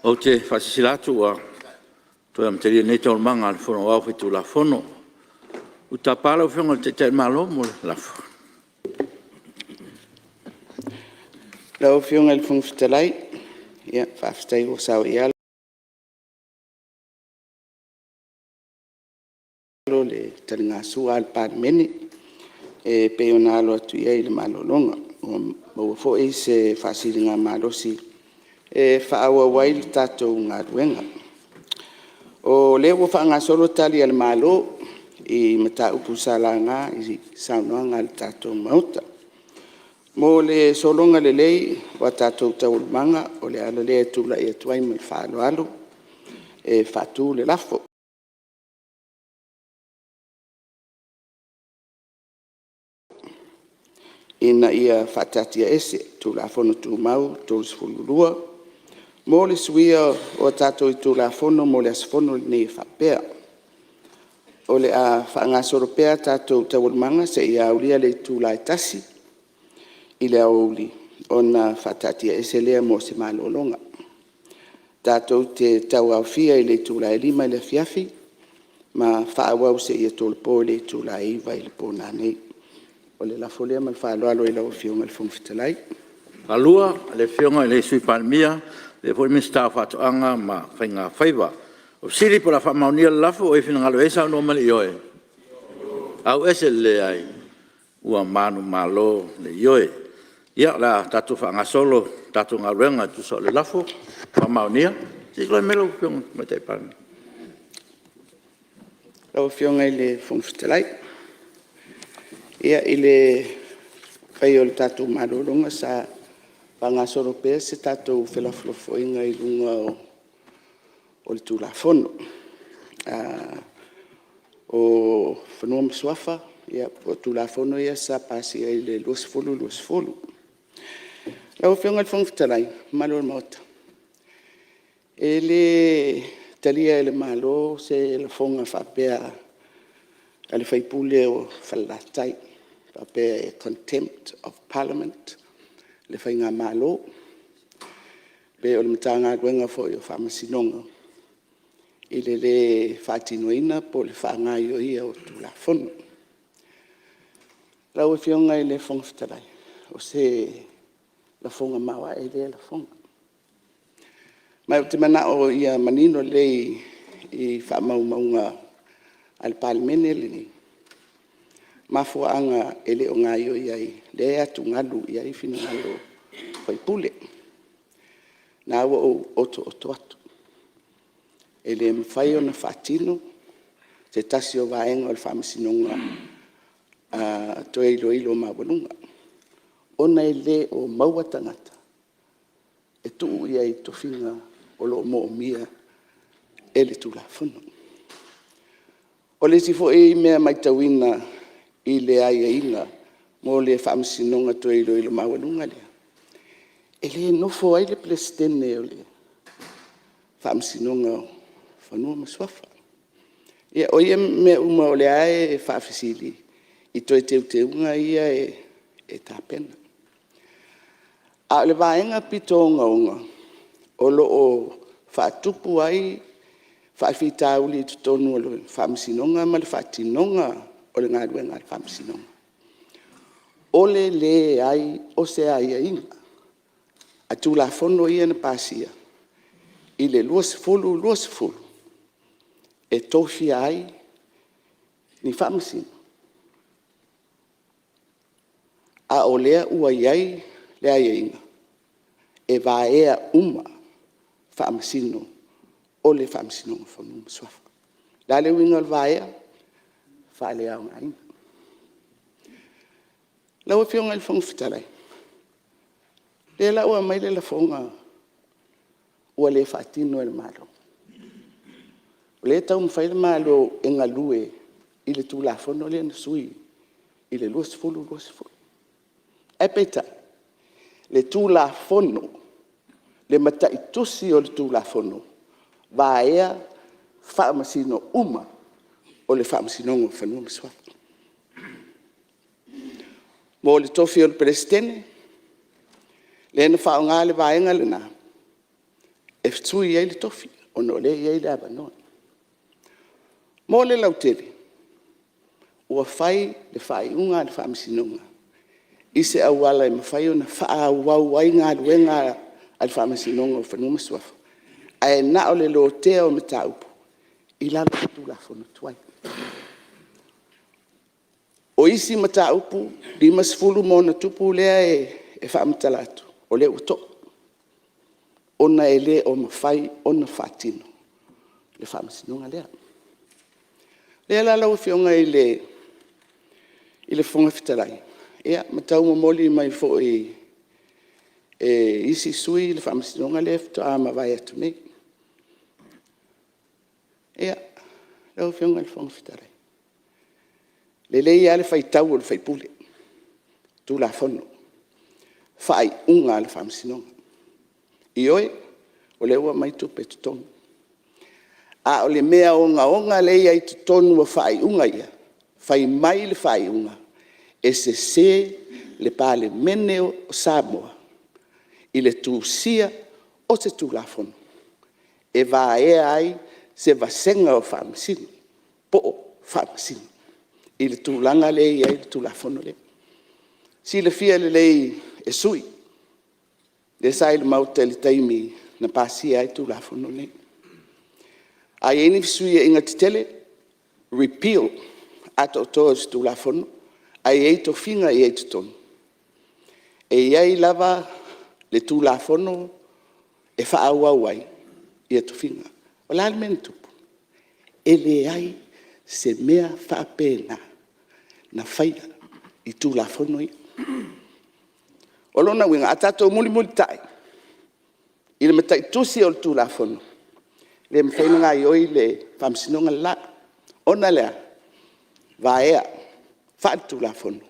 Ou te faasilasila atu ua toe amatalia nei Taualumaga a le Fono Aoao Faitulafono. Ou te tapa lau Afioga i le Taitai o le Malo mo le lafo. Lau Afioga i le Fofoga Fetalai, faafetai ua saoialo le taligasua a le Palemene e pei ona alo atu i ai i le malologa, ua maua foi se faasiligamalosi e faaauau ai le tatou galuega. O lea ua faagasolo Tali a le Malo i mataupu sa laga i saunoaga a le tatou Maota. Mo le sologa lelei o a tatou taualumaga, o le ala lea e tulai atu ai ma le faaaloalo e faatu le lafo, Ina ia faataatiaese Tulafono Tumau 32 mo le suia o a tatou itula Fono mo le aso Fono lenei e faapea; O le a faagasolo pea a tatou taualumaga seia aulia le itula e 1:00 i le aoauli ona faataatiaese lea mo se malologa. Tatou te tauaofia i le itula e 5:00 i le afiafi ma faaauau seia tolopo i le itula e 9:00 i le po a nanei. O le lafo lea ma le faaaloalo i lau Afioga i le Fofoga Fetalai. Faamaonia le lafo. O ai e finagalo i ai saunoa mai i le ioe. Ua manumalo le Ioe. Ia, o le a tatou faagasolo le tatou galuega e tusa o le lafo ua faamaonia. Se i tulai mai lau Afioga i le Tamaitai Palemia. Lau Afioga i le Fofoga Fetalai, ia i le faia o le tatou malologa sa faagasolo pea se tatou felafolafoaiga i luga o le Tulafono o Fanua ma Suafa po o Tulafono ia sa pasia i le 2020. Lau Afioga i le Fofoga Fetalai ma le mamalu o le Maota, e le talia e le Malo se lafoga faapea a le sui usufono o Falelatai e faapea e contempt of Parliament le faigamalo pe o le Matagaluega foi o Faamasinoga i le le faatinoina po o le faagaoioia o Tulafono. Lau Afioga i le Fofoga Fetalai, o se lafoga maoae lea lafoga. Ma ou te manao ia manino lelei i faamaumauga a le Palemene lenei mafuaaga e le o gaoioi ai, lea e atugalu i ai finagalo o sui usufono. Lena ua ou otooto atu, e le mafai ona faatino se tasi o vaega o le Faamasinoga Toe Iloilo Maualuga, ona e le o maua tagata e tuu i ai i tofiga o lo o moomia e le Tulafono. O le isi foi mea matauina i le aiaiga mo le Faamasinoga Toe Iloilo Maualuga lea, e le nofo ai le Peresetene o le Faamasinoga o Fanua ma Suafa. Ia, o ia mea uma o lea lava e faafesili i toe teuteuga ia e tapena. A o le vaega pito ogaoga o lo o faatupu ai faafitauli i totonu o le Faamasinoga ma le faatinoga o le galuega a le Faamasinoga, o le leai o se aiaiga a Tulafono ia na pasia i le 2020 e tofia ai ni Faamasino, a o lea ua i ai le aiaiga e vaea uma Faamasino o le Faamasinoga o Fanua ma Suafa. O le a le uiga o le vaea? Faaleaogaina. Lau Afioga i le Fofoga Fetalai, o lea la ua aumai le lafoga ua le faatino e le Malo. O lea e taumafai le Malo e galue i le Tulafono lea na sui i le 2020. Ae peitai, le Tulafono, le mataitusi o le Tulafono, vaea Faamasino uma o le Faamasinoga o Fanua ma Suafa. Mo le tofi o le Peresetene, lea na faaaoga le vaega lena e sui ai le tofi ona o lea e i ai le avanoa. Mo le lautele, ua fai le faaiuga a le Faamasinoga i se auala e mafai ona faaauau ai galuega a le Faamasinoga o Fanua ma Suafa, ae na o le lotea o mataupu i lalo o Tulafono tuai. O isi mataupu 50+ lea e faamatala atu, o lea ua to'a, ona e le o mafai ona faatino le Faamasinoga lea. O lea la lau Afioga i le Fofoga Fetalai, ia ma tau momoli mai foi e isi sui usufono le Faamasinoga lea faatoa mavae atu nei. Ia, lau Afioga i le Fofoga Fetalai, e lelei lava le faitau a le sui usufono, Tulafono, faaiuga a le Faamasinoga. Ioe, o lea ua aumai tupe totogi, a o le mea ogaoga lea e i ai i totonu o faaiuga ia, fai mai le faaiuga, e sese le Palemene o Samoa i le tusia o se Tulafono e vaea ai se vasega o Faamasino po o Faamasino i le tulaga lea e i ai le Tulafono lea. E silafia lelei e sui usufono lea sa i le Maota i le taimi na pasia ai Tulafono nei. A i ai ni fesuiaiga tetele, repeal atoatoa o se Tulafono ae i ai tofiga e i ai i totonu, e i ai lava le Tulafono e faaauau ai tofiga. O le a le mea na tupu? E leai se mea faapena na faia i Tulafono ia. O lona uiga, a tatou mulimulitai i le mataitusi o le Tulafono, e le mafai ona gaoioi le Faamasinoga le la, ona e le a? Vaea faale-Tulafono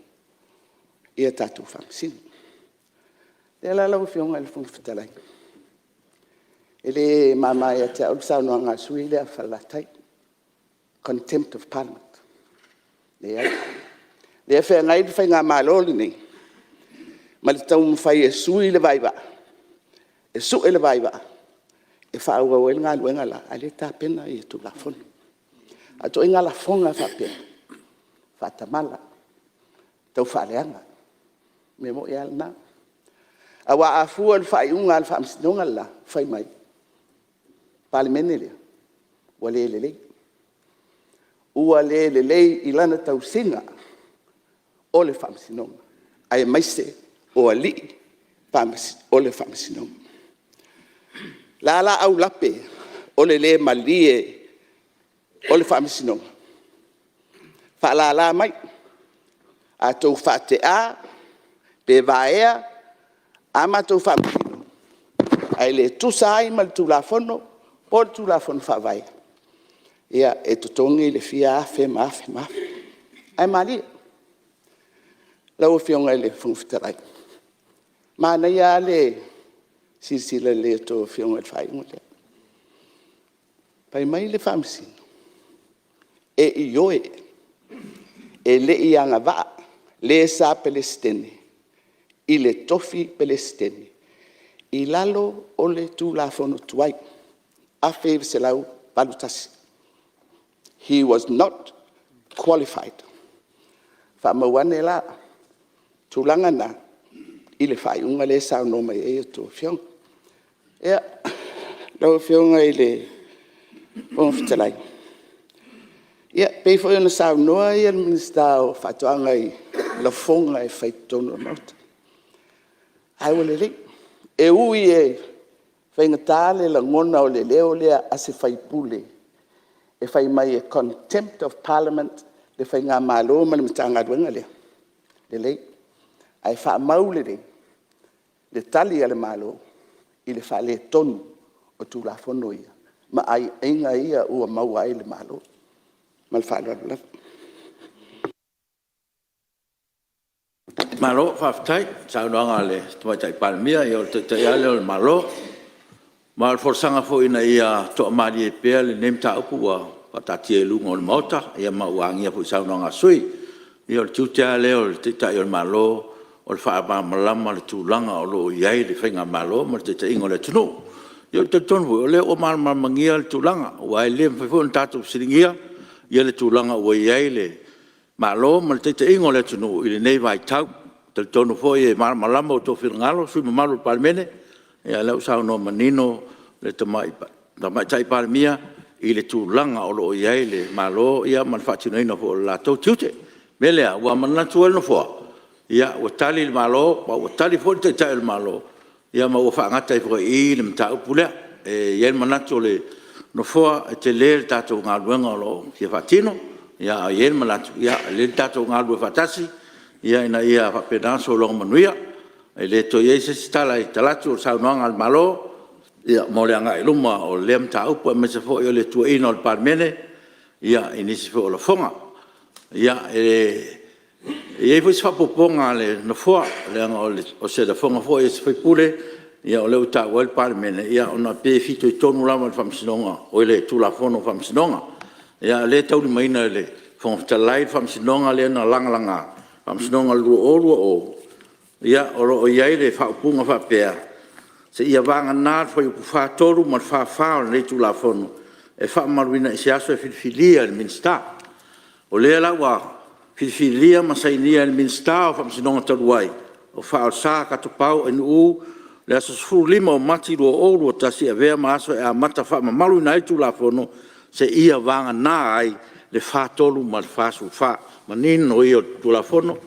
ia tatou Faamasino. O lea la lau Afioga i le Fofoga Fetalai, e le mama ia te au le saunoaga a le sui usufono lea o Falelatai, Contempt of Parliament. Leai. O lea e feagai le faigamalo lenei ma le taumafai e sui le vaivaa, e sue le vaivaa e faaauau ai le galuega la, a o lea e tapena Tulafono. A o ituaiga lafoga faapea, faatamala, taufaaleaga. O le mea moni lava lena. Aua a fua i le faaiuga a le Faamasinoga le la fai mai, le Palemene lea, ua le lelei. Ua le lelei i lana tausiga o le Faamasinoga, aemaise o alii o le Faamasinoga. O le a la aulape o le le malie o le Faamasinoga? Faalala mai, a outou faatea pe vaea a matou Faamasino ae le tusa ai ma le Tulafono po o le Tulafono Faavae, ia e totogi le fia afe ma afe ma afe, ae malie. Lau Afioga i le Fofoga Fetalai, manaia lava le silasila lelei o a outou Afioga i le faaiuga lea. Fai mai le Faamasino, e ioe, e le i agavaa le sa Peresetene i le tofi Peresetene i lalo o le Tulafono tuai 1981. He was not qualified. Faamau ane la tulaga na i le faaiuga lea e saunoa mai ai a outou Afioga. Ia, lau Afioga i le Fofoga Fetalai, e pei foi ona saunoa le Minisita o Faatoaga i lafoga e fai i totonu o le Maota, ae ua lelei. E ui e faigata le lagona o le leo lea a se sui usufono e fai mai e Contempt of Parliament le faigamalo ma le Matagaluega lea, lelei, ae faamau lelei le Tali a le Malo i le faaletonu o Tulafono ia ma aiaiga ia ua maua ai le Malo. Ma le faaaloalo lava. Malo faafetai i le saunoaga a le Tamaitai Palemia, ia o le Taitai lava lea o le Malo. Ma o le folasaga foi ina ia toamalie pea lenei mataupu ua faataatia i luga o le Maota ma ua agia foi i saunoaga a sui usufono. Ia o le tiute lava lea o le Taitai o le Malo o le faamalamalama o le tulaga o lo o i ai le faigamalo ma le taitaiga o le atunuu. Ia ou te talitonu foi o lea ua malamalamaagia le tulaga aua e le mafai foi ona tatou fesiligia le tulaga ua i ai le Malo ma le taitaiga o le atunuu i lenei vaitau. E talitonu foi e malamalama outou finagalo sui usufono mamalu o le Palemene, ia o lea ua saunoa manino le Tamaitai Palemia i le tulaga o lo o i ai le Malo ma le faatinoina foi o le latou tiute. O le mea lea ua manatu ai le Nofoa, ia ua tali le Malo ua tali foi le Taitai o le Malo ma ua faagata ai foi i i le mataupu lea. E i ai le manatu o le Nofoa e tele le tatou galuega o lo o fia faatino, ae i ai le manatu e lelei le tatou galulue faatasi ina ia faapena ona sologa manuia. E le toe i ai se isi tala i talaatu o le saunoaga a le Malo mo le agai i luma o lea mataupu aemaise foi o le tuuaiina o le Palemene i nisi foi o lafoga. Ia, e i ai foi si faaopoopoga a le Nofoa leaga o se lafoga foi a se sui usufono o lea ua taua ai le Palemene, ona pei e fitoitonu lava i le Tulafono o Faamasinoga. A o lea e taulimaina e le Fofoga Fetalai le Faamasinoga lea na lagalaga, le Faamasinoga o le 2020, o lo o i ai le faaupuga faapea; seia vagana le Fuaiupu 43 ma le 44 o lenei Tulafono e faamamaluina i se aso e filifilia e le Minisita. O lea la ua filifilia ma sainia e le Minisita o Faamasinoga talu ai, o Faaolesa Katopau Ainuu le aso 15 o Mati 2021 e avea ma aso e amata faamamaluina ai le Tulafono, seia vagana ai le 43 ma le 44. O le manino ia o le Tulafono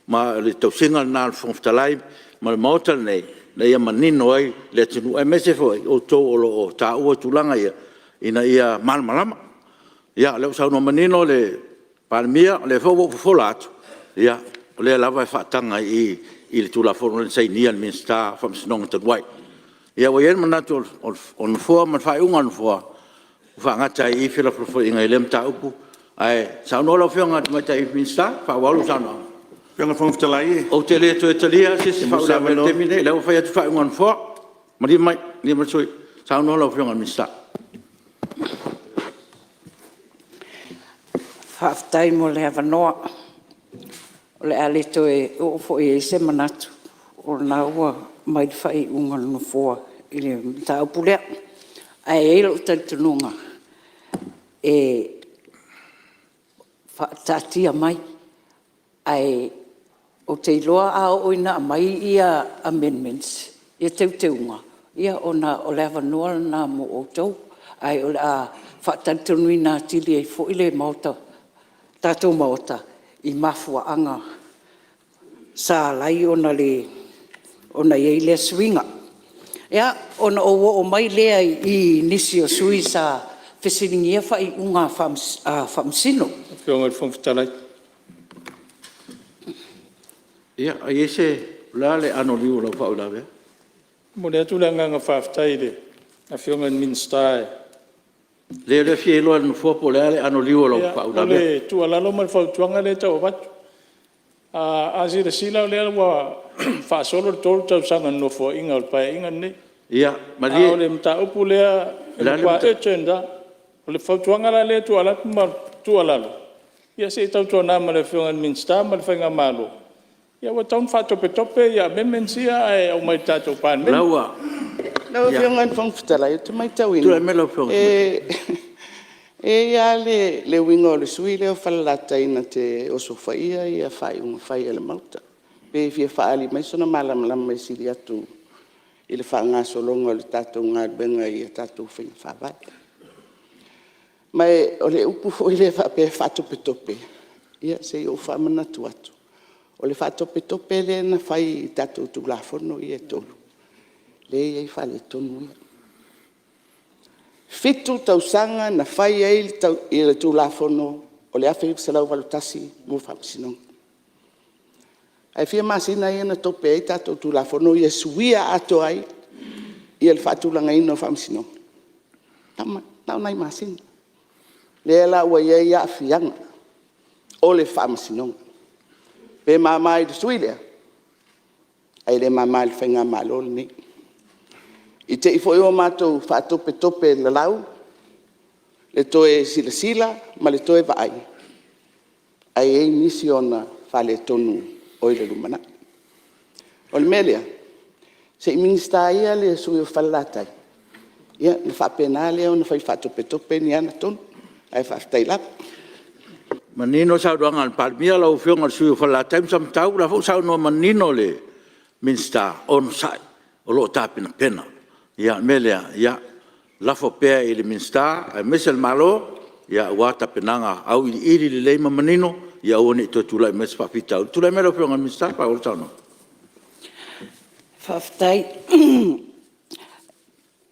ma o le tausiga lena a le Fofoga Fetalai ma le Maota lenei ina ia manino ai le atunuu aemaise foi o outou o lo o taua tulaga ia ina ia malamalama. Ia o lea ua saunoa manino le Palemia, o lea foi ua ou fofola atu, ia o lea lava e faataga i i i le Tulafono lea na sainia e le Minisita o Faamasinoga talu ai. Ia ua i ai le manatu o le Nofoa ma le faaiuga a le Nofoa, ua faagata ai i i felafolafoaiga i lea mataupu. Ae saunoa lau Afioga i le Tamaitai Minisita e faaauau lau saunoaga. Lau Afioga i le Fofoga Fetalai… Ou te le toe talia lava se isi faauilavea i le taimi lenei, o lea ua fai atu le faaiuga a le Nofoa. Malie mai le sui usufono, saunoa lau Afioga i le Minisita. Faafetai mo le avanoa. O le a le toe oo foi i ai se manatu o lena ua aumai le faaiuga a le Nofoa i le mataupu lea. Ae i ai lou talitonuga e faataatia mai, ae ou te iloa a oo ina aumai amendments, ia teuteuga, ia ona o le avanoa lena mo outou. Ae o le a faatalitonuina atili ai foi le tatou Maota i mafuaaga sa ala ai ona i ai lea suiga. Ia, ona ou oo mai lea i nisi o sui usufono sa fesiligia faaiuga a Faamasino. Lau Afioga i le Fofoga Fetalai… Ia, o le a le anoliu a lau faauilavea? E momoli atu le agaga faafetai i le Afioga i le Minisita. Leai o lea e fia iloa e le Nofoa po o le a le anoliu a lau faauilavea. O le tuualalo ma le fautuaga lea e tau avatu. A silasila o lea ua faasolo le 3 tausaga o le Nofoaiga o le Paeaiga lenei. Ia malie… A o le mataupu lea e matua urgent lava. O le fautuaga la lea e tuuina atu ma le tuualalo, ia se i tautuana ma le Afioga i le Minisita ma le Faigamalo, ua tatau ona faatopetope ia amendments ia ae aumai i le tatou Palemene. Lau Afioga i le Fofoga Fetalai ou te maitauina Tulai mai lau Afioga e i ai lava le uiga o le sui usufono lea o Falelatai na te osofaia faaiuga fai a le Maota. Pe fia faaali mai sona malamalama e sili atu i le faagasologa o le tatou galuega i a tatou faiga faavae. Ma o le upu foi lea faapea e faatopetope, ia se i ou faamanatu atu, o le faatopetope lea na fai i tatou Tulafono ia e 3, lea e i ai faaletonu ia. E 7 tausaga na fai ai le Tulafono o le 1981 mo Faamasinoga. Ae fia masina ia na tope ai tatou Tulafono ia suia atoa ai le faatulagaina o Faamasinoga? Na o nai masina. Lea la ua i ai aafiaga o le Faamasinoga. Pe mama i le sui usufono lea, ae le mama i le faigamalo lenei. I te i foi ua matou faatopetope lalau le toe silasila ma le toe vaai, ae i ai nisi o ona faaletonu o i le lumanai. O le mea lea, se i Minisita ia le sui usufono mo Falelatai Ia ona faapena lea ona fai faatopetope ni ana tonu, ae faafetai lava. Manino le saunoaga a le Palemia lau Afioga i le sui usufono mo Falelatai ma Samatau, o lea foi ua saunoa manino le Minisita, onosai o lo o tapenapena. O le mea lea, lafo pea i le Minisita aemaise le Malo aua tapenaga auiliili lelei ma manino ia aua ne i toe tulai mai se faafitauli. Tulai mai lau Afioga i le Minisita e faaauau le saunoaga. Faafetai.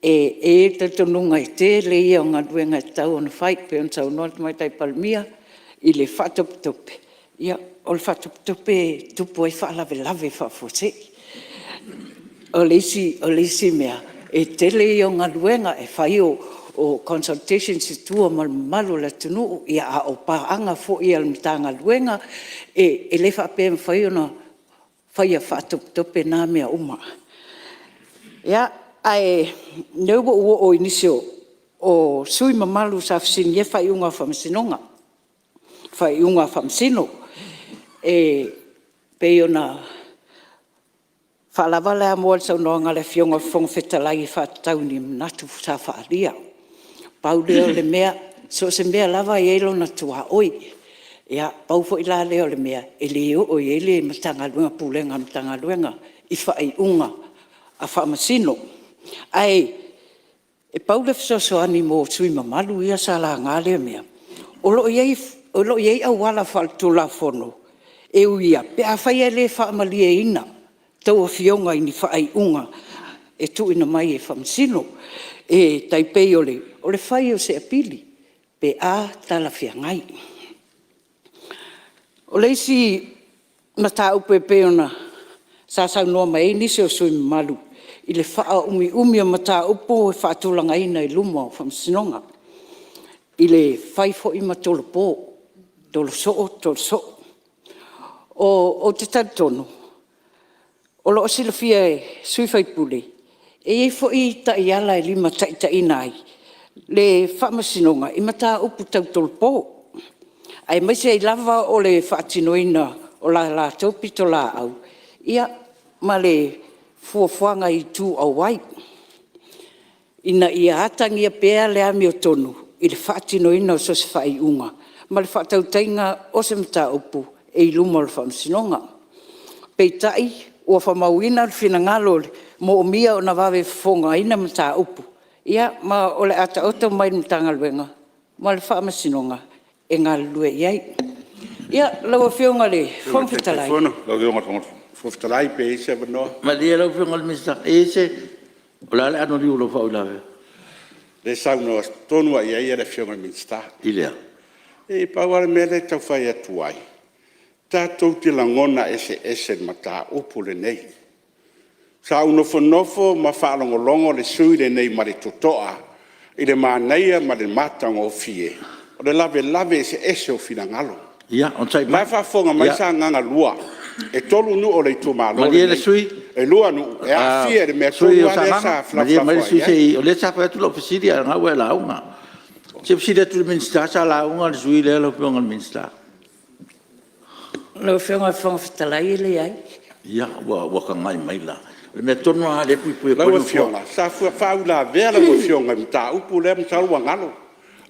E i ai le talitonuga o le tele ia o galuega e tatau ona fai, pei ona saunoa le Tamaitai Palemia i le faatopetope. Ia o le faatopetope e tupu ai faalavelave faafuasei. O le isi mea, e tele ia o galuega e fai o consultations i tua ma le mamalu o le atunuu, a o paaga foi a le Matagaluega. E le faapea e mafai ona faia faatopetope na mea uma. Ia, ae o lea ua ou oo i nisi o sui usufono mamalu sa fesiligia faaiuga a Faamasinoga, faaiuga a Faamasino. E pei ona faalava le amoa i le saunoaga a le Afioga i le Fofoga Fetalai e faatatau i ni manatu sa faaalia. Pau lea o le mea, so o se mea lava e i ai lona tuaoi. Ia pau foi la lea o le mea e le oo i ai le Matagaluega, Pulega a le Matagaluega i faaiuga a Faamasino. Ae pau le fesoasoani mo sui usufono mamalu ia sa laga lea mea, o lo o i ai auala faaletulafono e uia pe afai e le faamalieina a outou afioga i ni faaiuga e tuuina mai e Faamasino. E tai pei o le fai o se apili pe a talafeagai. O le isi mataupu e pei ona sa saunoa mai ai nisi o sui usufono mamalu i le faaumiumi o mataupu e faatulagaina i luma o Faamasinoga, i le fai foi ma tolopo, tolo soo, tolo soo. Ou te talitonu o lo o silafia e sui usufono, e i ai foi taiala e limataitaiina ai le Faamasinoga i mataupu tau tolopo, aemaise ai lava o le faatinoina o la latou pitolaau ma le fuafuaga i itu auai, ina ia atagia pea le amiotonu i le faatinoina o so o se faaiuga ma le faatautaiga o se mataupu e i luma o le Faamasinoga. Peitai, ua faamauina le finagalo moomia ona vave fofogaina mataupu, ma o le a taoto mai i le Matagaluega ma le Faamasinoga e galulue i ai. Ia, lau Afioga i le Fofoga Fetalai… Fetalai pe i ai se avanoa? Malie lau Afioga i le Minisita, o le a le anoliu i lau faauilavea? Lea e saunoa tonu lava i ai le Afioga i le Minisita. I le a? E pau lava le mea lea e tau fai atu ai, tatou te lagona eseese i le mataupu lenei. Sa ou nofonofo ma faalogologo le sui usufono lenei ma le totoa i le manaia ma le matagofie o le lavelave eseese o finagalo. Ia, onosai O la e faafofoga mai Sagaga 2, e 3 nuu o le itumalo Malie le lenei. sui usufono. E 2 nuu e aafia i le mea Le sui tonu usufono o lava lea sa Sagaga, malie mai le felafolafoai sui ai. usufono se i… O lea sa fai atu lau fesili a o lena ua e lauga. Se i fesili atu i le Minisita, sa lauga le sui usufono lea lau Afioga i le Minisita? Lau Afioga i le Fofoga Fetalai e leai. Ia, ua tagai mai la. O le mea tonu lava lea e puipui atu ai Lau le Nofoa. Afioga, sa faauilavea lau Afioga i le mataupu lea masalo ua galo,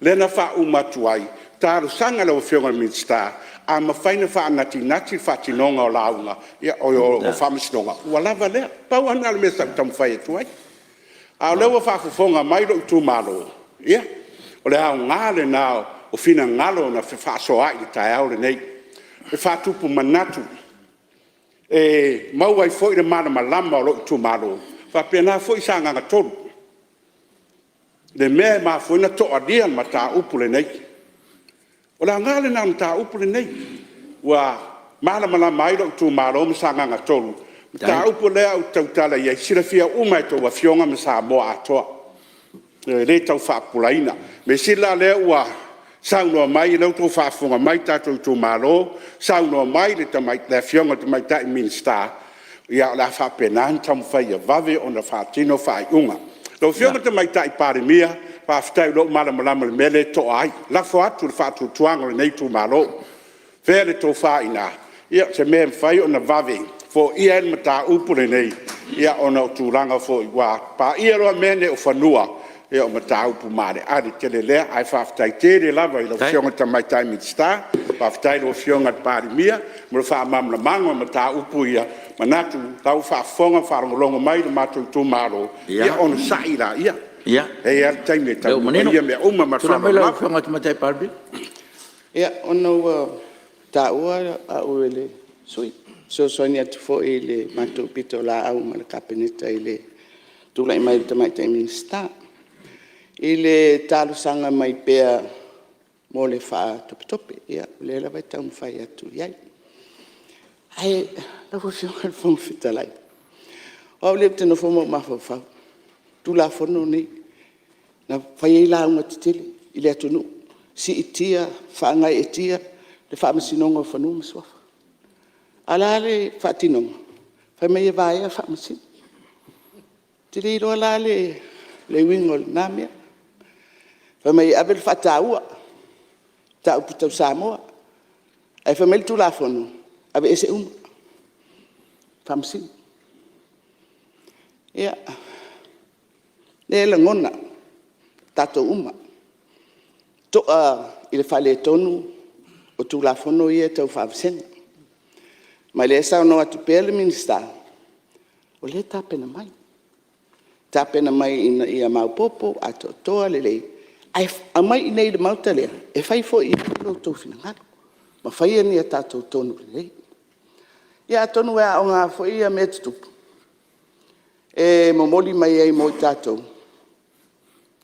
lea na faauma atu ai, talosaga i lau Afioga i le Minisita, a mafai ona faanatinati le faatinoga o lauga, oi o faamasinoga, ua lava lea. Pau lava lena o le mea sa ou taumafai atu ai. A o lea ua faafofoga mai lou itumalo, ia, o le aoga lena o finagalo na fefaasoaai i le taeao lenei, e faatupu manatu, e maua ai foi le malamalama o lou itumalo, e faapena foi Sagaga 3 i le mea e mafua ai ona toalia le mataupu lenei. O le aoga lena o le mataupu lenei, ua malamalama ai lou itumalo ma Sagaga 3, o le mataupu lea ou te tautala i ai, e silafia uma e a outou Afioga ma Samoa atoa. E le tau faapupulaina. O le mea sili la o lea ua saunoa mai, o lea ua outou faafofoga mai tatou itumalo, saunoa mai le Afioga i le Tamaitai Minisita, ia o le a faapena ona taumafai ia vave ona faatino faaiuga. Lau Afioga i le Tamaitai Palemia, faafetai o lea ua malamalama i le mea lea e to'a ai. Lafo atu le faatuatuaga o lenei itumalo. O fea le tofa i ina? Ia o se mea e mafai ona vave foia ai le mataupu lenei, ona o tulaga foi ua paia loa mea nei o fanua, Ia o mataupu maaleale tele lea, ae faafetai tele lava i lau Afioga i le Tamaitai Minisita, faafetai i lau Afioga i le Palemia mo le faamalamalamaga o mataupu ia. E manatu o la ua faafofoga ma faalogologo mai lo matou itumalo, ia onosai laia, e i ai lava le taimi e taunuu ai ia mea uma. Ma le Tulai mai faaaloalo lau lava. Afioga i le Tamaitai Palemia. Ia, ona ua taua au e le sui usufono, e fesoasoani atu foi i le matou pitolaau ma le Kapeneta i le tulai mai o le Tamaitai Minisita, i le talosaga mai pea mo le faatopetope. Ia o lea lava e taumafai atu i ai. Ae lau Afioga i le Fofoga Fetalai, o au lea ou te nofo ma ou mafaufau i Tulafono nei na fai ai lauga tetele i le atunuu, siitia, faagaeetia le Faamasinoga o Fanua ma Suafa. A o le a le faatinoga? Fai mai e vaea Faamasino. Ou te le iloa la le uiga o lena mea. Fai mai e ave le faataua i mataupu tau Samoa, ae fai mai le Tulafono, aveese uma Faamasino. Ia, o lea e lagona e tatou uma, to'a i le faaletonu o Tulafono ia e tau faavasega. Ma o lea e saunoa atu pea le Minisita, o lea e tapena mai, tapena mai ina ia maopoopo atoatoa lelei, ae aumai i inei i le Maota lea e fai foi i ai lo outou finagalo ma fai ni a tatou tonu lelei. Ia atonu e aoga foi mea tutupu e momoli mai ai mo i tatou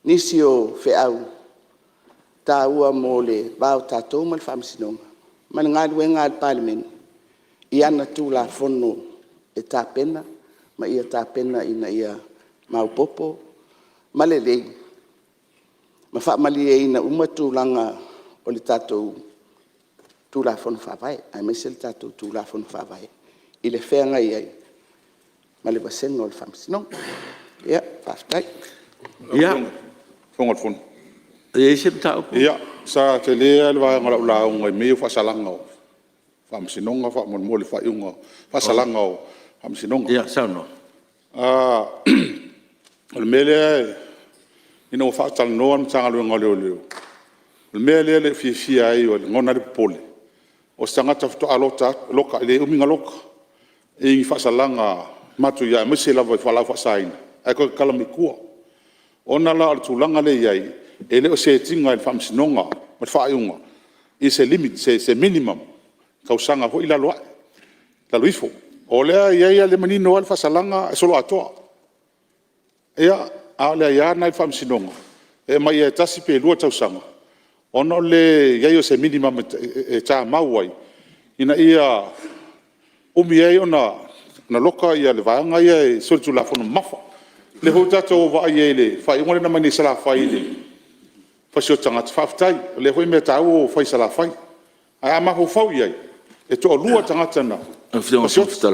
nisi o feau taua mo le va o tatou ma le Faamasinoga ma le galuega a le Palemene i ana Tulafono e tapena ma ia tapena ina ia maopoopo ma lelei ma faamalieina uma tulaga o le tatou Tulafono Faavae, aemaise le tatou Tulafono Faavae i le feagai ai ma le vasega o le Faamasinoga. Ia, faafetai. Ia, e i ai se mataupu? Ia, sa tele lava le vaega o lau lauga i mea ia o faasalaga o Faamasinoga faamolemole i faaiuga o faasalaga o Faamasinoga. Ia saunoa. O le mea lea ina ua faatalanoa le Matagaluega o Leoleo, o le mea lea e le o fiafia ai e lagona ai le popole, o se tagata faatoa loka atu, e le umi ona loka i ni faasalaga matuia aemaise lava i fualaau faasaina ae toe tatala mai tua. Ona la o le tulaga lea e i ai, e le o set ina e le Faamasinoga ma le faaiuga se limit, se minimum tausaga foi lea i lalo ae, lalo ifo. O lea e i ai lava, o lea e manino lava le faasalaga e soloatoa. Ia, a o le aia lena i le Faamasinoga, e aumai lava e tasi pe lua tausaga ona o le leai o se minimum e tamau ai ina ia umi ai ona loka le vaega ia e solitulafono mamafa. O lea foi ua tatou vaai i le faaiuga lea na aumai nei i Salafai i le fasioti tagata, faafetai o lea foi mea taua ua fai i Salafai. Ae a mafaufau i ai, e toalua tagata na fasioti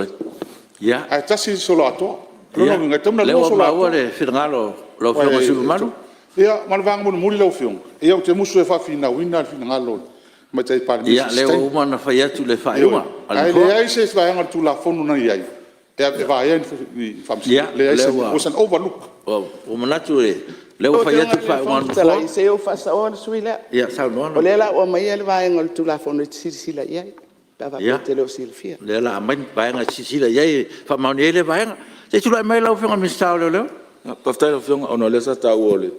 ae tasi le soloatoa. O lona uiga e tatau ona Ia, lua o lea ua maua soloatoa. le finagalo o lau Afioga i le sui usufono mamalu. Ia ma le vaega mulimuli lau Afioga, ia ou te musu e faafinauina le finagalo o le Tamaitai Palemia i Ia, se o lea isi ua taimi. uma ona fai atu le faaiuga Ioe. a le Ae Nofoa. leai se vaega o le Tulafono na i ai e vaea ai ni Faamasino. E leai. It was an overlook. Ua ou manatu o lea ua Lau fai Afioga atu le i le faaiuga a Fofoga le Fetalai, Nofoa. se i ou faasaoa le sui usufono lea. Ia saunoa. O lea o le a ou aumaia le vaega o le Tulafono e te silasila i ai pe a faapea e te le o silafia. Ia, o lea o le a aumai le vaega e te silasila i ai e faamaonia ai lea vaega. Se i tulai mai lau Afioga i le Minisita o Leoleo. Faafetai i lau Afioga ona o lea sa taua o le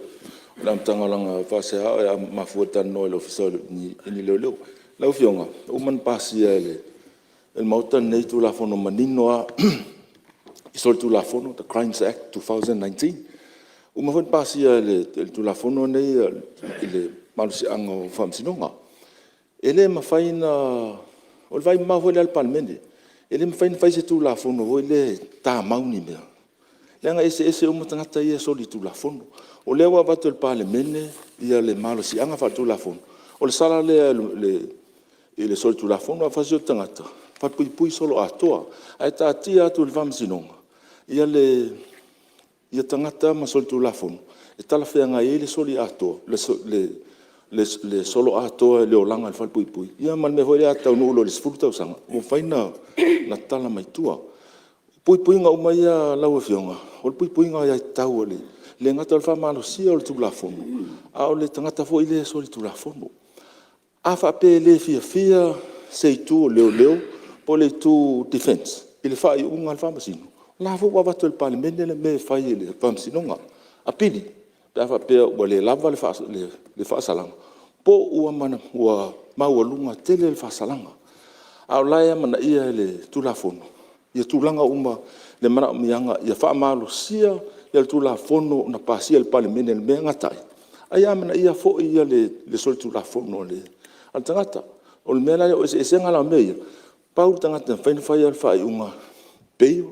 amataga o lana faasea e mafua i le talanoa i le Ofisa o ni Leoleo. Lau Afioga, ua uma ona pasia e le Maota lenei Tulafono manino lava i solitulafono, The Crimes Act 2019. Ua uma foi ona pasia e le Tulafono lenei le malosiaga o Faamasinoga. E le mafai ona... O le vaai mamao foi lea a le Palemene. E le mafai ona fai se Tulafono foi lea e tamau ni mea, leaga e eseese uma tagata ia e solitulafono. O lea ua avatu e le Palemene le malosiaga faale-Tulafono, o le sala lea i le solitulafono. A fasioti tagata, falepuipui soloatoa. Ae taatia atu i le Faamasinoga tagata ma solitulafono e talafeagai ai le soloatoa i le olaga i le falepuipui, ia ma le mea foi lea a taunuu loa i le 10 tausaga, ua mafai ona tatala mai tua. Puipuiga uma ia lau Afioga, o le puipuiga o aiatatau e le gata o le faamalosia o le Tulafono, a o le tagata foi lea e solitulafono. A faapea e le fiafia se itu o leoleo po o le itu defense i le faaiuga a le Faamasino, o lena foi ua avatu e le Palemene le mea e fai e le Faamasinoga, apili pe a faapea ua le lava le faasalaga po ua maualuga tele le faasalaga. A o la e amanaia e le Tulafono tulaga uma i le manaomiaga ia faamalosia le Tulafono na pasia e le Palemene i le mea e gata ai, a ia amanaia foi le solitulafono o le tagata. O le mea la lea, o le eseesega la o mea ia, pau le tagata e mafai ona faia le faaiuga, bail,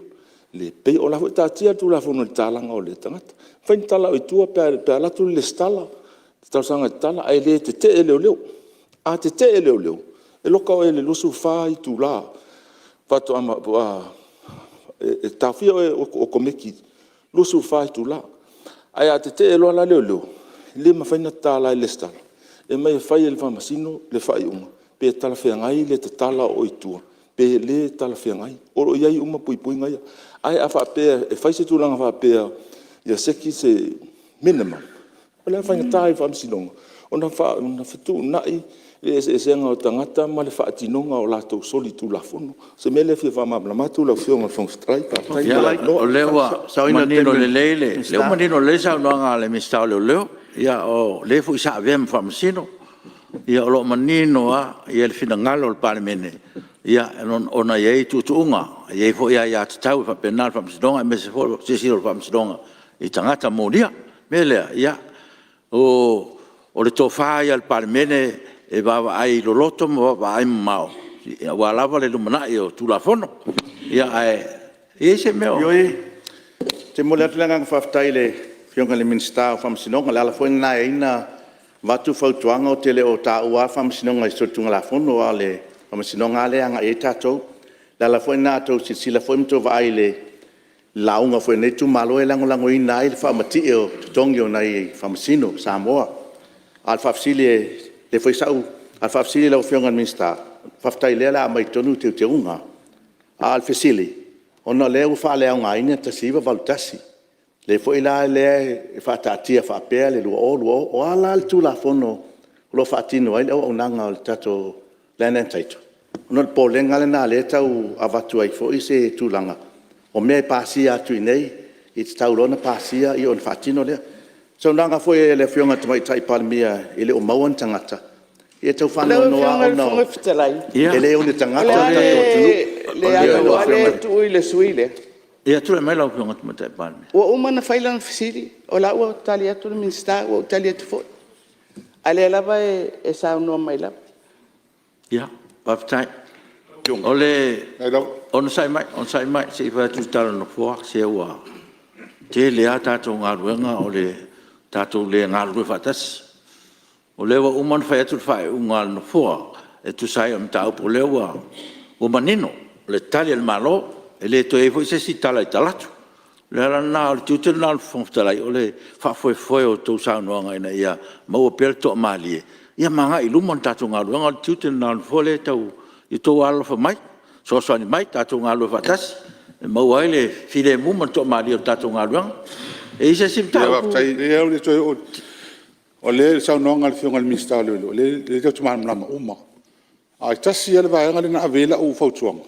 le bail, o la e foi e taatia le Tulafono i le tatalaina o le tagata. E mafai ona tatala i tua pe a alu atu le resitala, talosaga e tatala, ae le tetee leoleo. A tetee leoleo, e loka oe i le 24 itula faatoa… e taofia oe okomeki 24 itula. Ae a tetee loa la leoleo, e le mafai ona tatala e le resitala, e omai e fai e le Faamasino le faaiuga pe talafeagai le tatala o oe i tua pe le talafeagai. O lo o i ai uma puipuiga ia. Ae a faapea e fai se tulaga faapea ia seki se minimum, o le a le faigata ai o le Faamasinoga ona fetuunai le eseesega o tagata ma le faatinoga o latou solitulafono. O se mea lea e fia faamalamalama atu lau Afioga i le Fofoga Fetalai. Faafetai mo le avanoa. O lea ua manino lelei le saunoaga a le Minisita o Leoleo, o le foi sa avea ma Faamasino. O lo o manino lava le finagalo o le Palemene ona e i ai tuutuuga, e i ai foi aiatatau e faapena a le Faamasinoga, aemaise foi o le silasila o le Faamasinoga i tagata molia. O le mea lea, o le tofa ia a le Palemene e vaavaai loloto ma vaavaai mamao aua lava le lumanai o Tulafono. Ae e i ai se mea o… Ioe, ou te momoli atu le agaga faafetai i le Afioga i le Minisita o Faamasinoga. O le ala foi lena e ala ai ona avatu fautuaga ou te le o taua lava Faamasinoga i solitulafono, a o le Faamasinoga lava lea e agai i ai tatou. O le ala foi lena a outou silasila foi ma outou vaai i le lauga foi a lenei itumalo, e lagolagoina ai le faamatie o totogi o nai Faamasino o Samoa. A o le faafesili i lau Afioga i le Minisita, faafetai o lea o le a aumai i totonu teuteuga. A o le fesili, ona o lea ua faaleaogaina le 1981, lea foi la e faataatia faapea le 2020. O a la le Tulafono o lo o faatino ai le auaunaga o le tatou Land and Title? Ona o le popolega lena o lea e tau avatu ai foi se tulaga, o mea e pasia atu i inei, e tatau loa ona pasia ona faatino lea. O le saunoaga foi a le Afioga i le Tamaitai Palemia e le o maua ni tagata, ia e tau Lau faanoanoa Afioga i le lava Fofoga Fetalai, ona e le o ni o tagata le le a tatou atunuu. le avanoa lea e tuu i le sui usufono lea? Ia tulai mai lau Afioga i le Tamaitai Palemia. Ua uma ona fai lana fesili, o la e ua tali atu le Minisita, ua ou tali atu foi, a o lea lava e saunoa mai lava. Faafetai. Onosai mai se i fai atu le tala a le Nofoa. Se ua tele lava tatou galuega o le tatou le galulue faatasi. O lea ua uma ona fai atu le faaiuga a le Nofoa e tusa ai o le mataupu o lea ua manino le Tali a le Malo, e le toe i ai foi se isi tala i talaatu. O le ala lena, o le tiute lena o le Fofoga Fetalai o le faafoefoe o a outou saunoaga ina ia maua pea le toamalie ma agai i luma le tatou galuega. O le tiute lena o le Nofoa lea e tau… Ia outou alolofa mai, fesoasoani mai tatou galulue faatasi e maua ai le filemu ma le toamalie o le tatou galuega. E i ai se isi mataupu? Faafetai. Leai ou te le toe oo i… O lea i le saunoaga a le Afioga i le Minisita o Leoleo, o lea tatou te malamalama uma lava. Ae tasi lava le vaega lea na ave i ai lau fautuaga,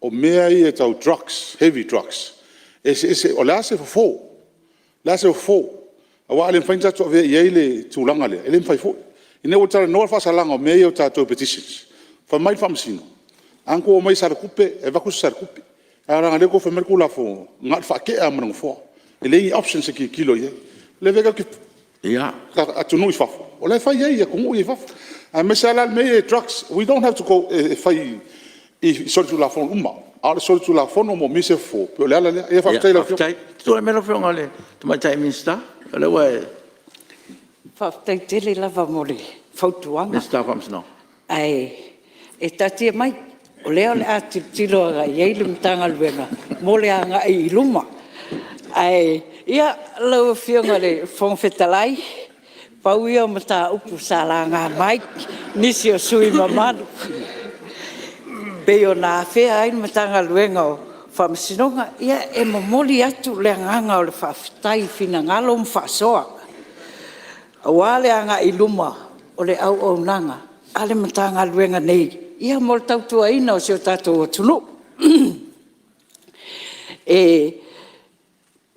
o mea ia tau drugs, heavy drugs, e eseese… O le a se fofo? O le a se fofo? Aua a le mafai ona tatou avea i ai le tulaga lea, e le mafai foi. Ina ua talanoa le faasalaga o mea ia o tatou petitions, fai mai le Faamasino, a na outou omai i Saletupe e avatu se Saletupe, ae leaga o lea ua outou fai mai le Tulafono, na o le faatea lava ma le nofoa, e leai ni options e tilotilo i ai. O lea foi tatou te… atunuu i fafo, o la e fai ai e atunuu ia i fafo, aemaise lava la mea ia o drugs. We don't have to go e fai i solitulafono uma, a o le solitulafono e manaomia se fofo, pei o le ala lea. Ia faafetai i lau Afioga. Tulai mai lau Afioga i le Tamaitai Minisita o lea ua e… Faafetai tele lava mo le fautuaga. Minisita o Faamasinoga. Ae taatia mai, o lea o le a tilotilo agai i ai le Matagaluega mo le agai i luma. Ae, ia, lau Afioga i le Fofoga Fetalai, pau ia o mataupu sa laga mai e nisi o sui usufono mamalu pei ona afea ai le Matagaluega o Faamasinoga. Ia e momoli atu le agaga o le faafetai i finagalo ma faasoa aua le agai i luma o le auaunaga a le Matagaluega nei mo le tautuaina o si o tatou atunuu. E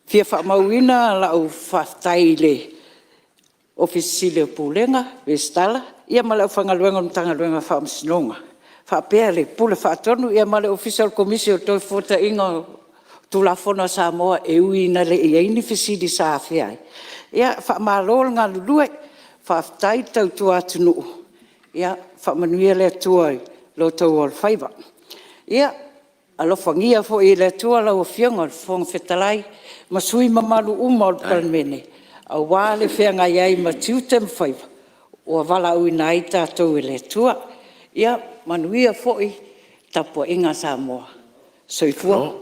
fia faamauina lau faafetai i le Ofisa Sili o Pulega, Resitara ma le aufaigaluega o le Matagaluega o Faamasinoga faapea le Pule Faatonu ma le Ofisa o le Komisi o le Toefuataiga o Tulafono a Samoa e ui ina le i i ai ni fesili sa afea ai. Ia faamalo le galulue, faafetai le tautua atunuu, ia faamanuia le Atua i lo outou alofaiva. Ia alofagia foi e le Atua lau Afioga i le Fofoga Fetalai ma sui usufono mamalu uma o le Palemene aua le feagai ai ma tiute ma faiva ua valaauina ai tatou e le Atua. Ia manuia foi le tapuaiga a Samoa. Soifua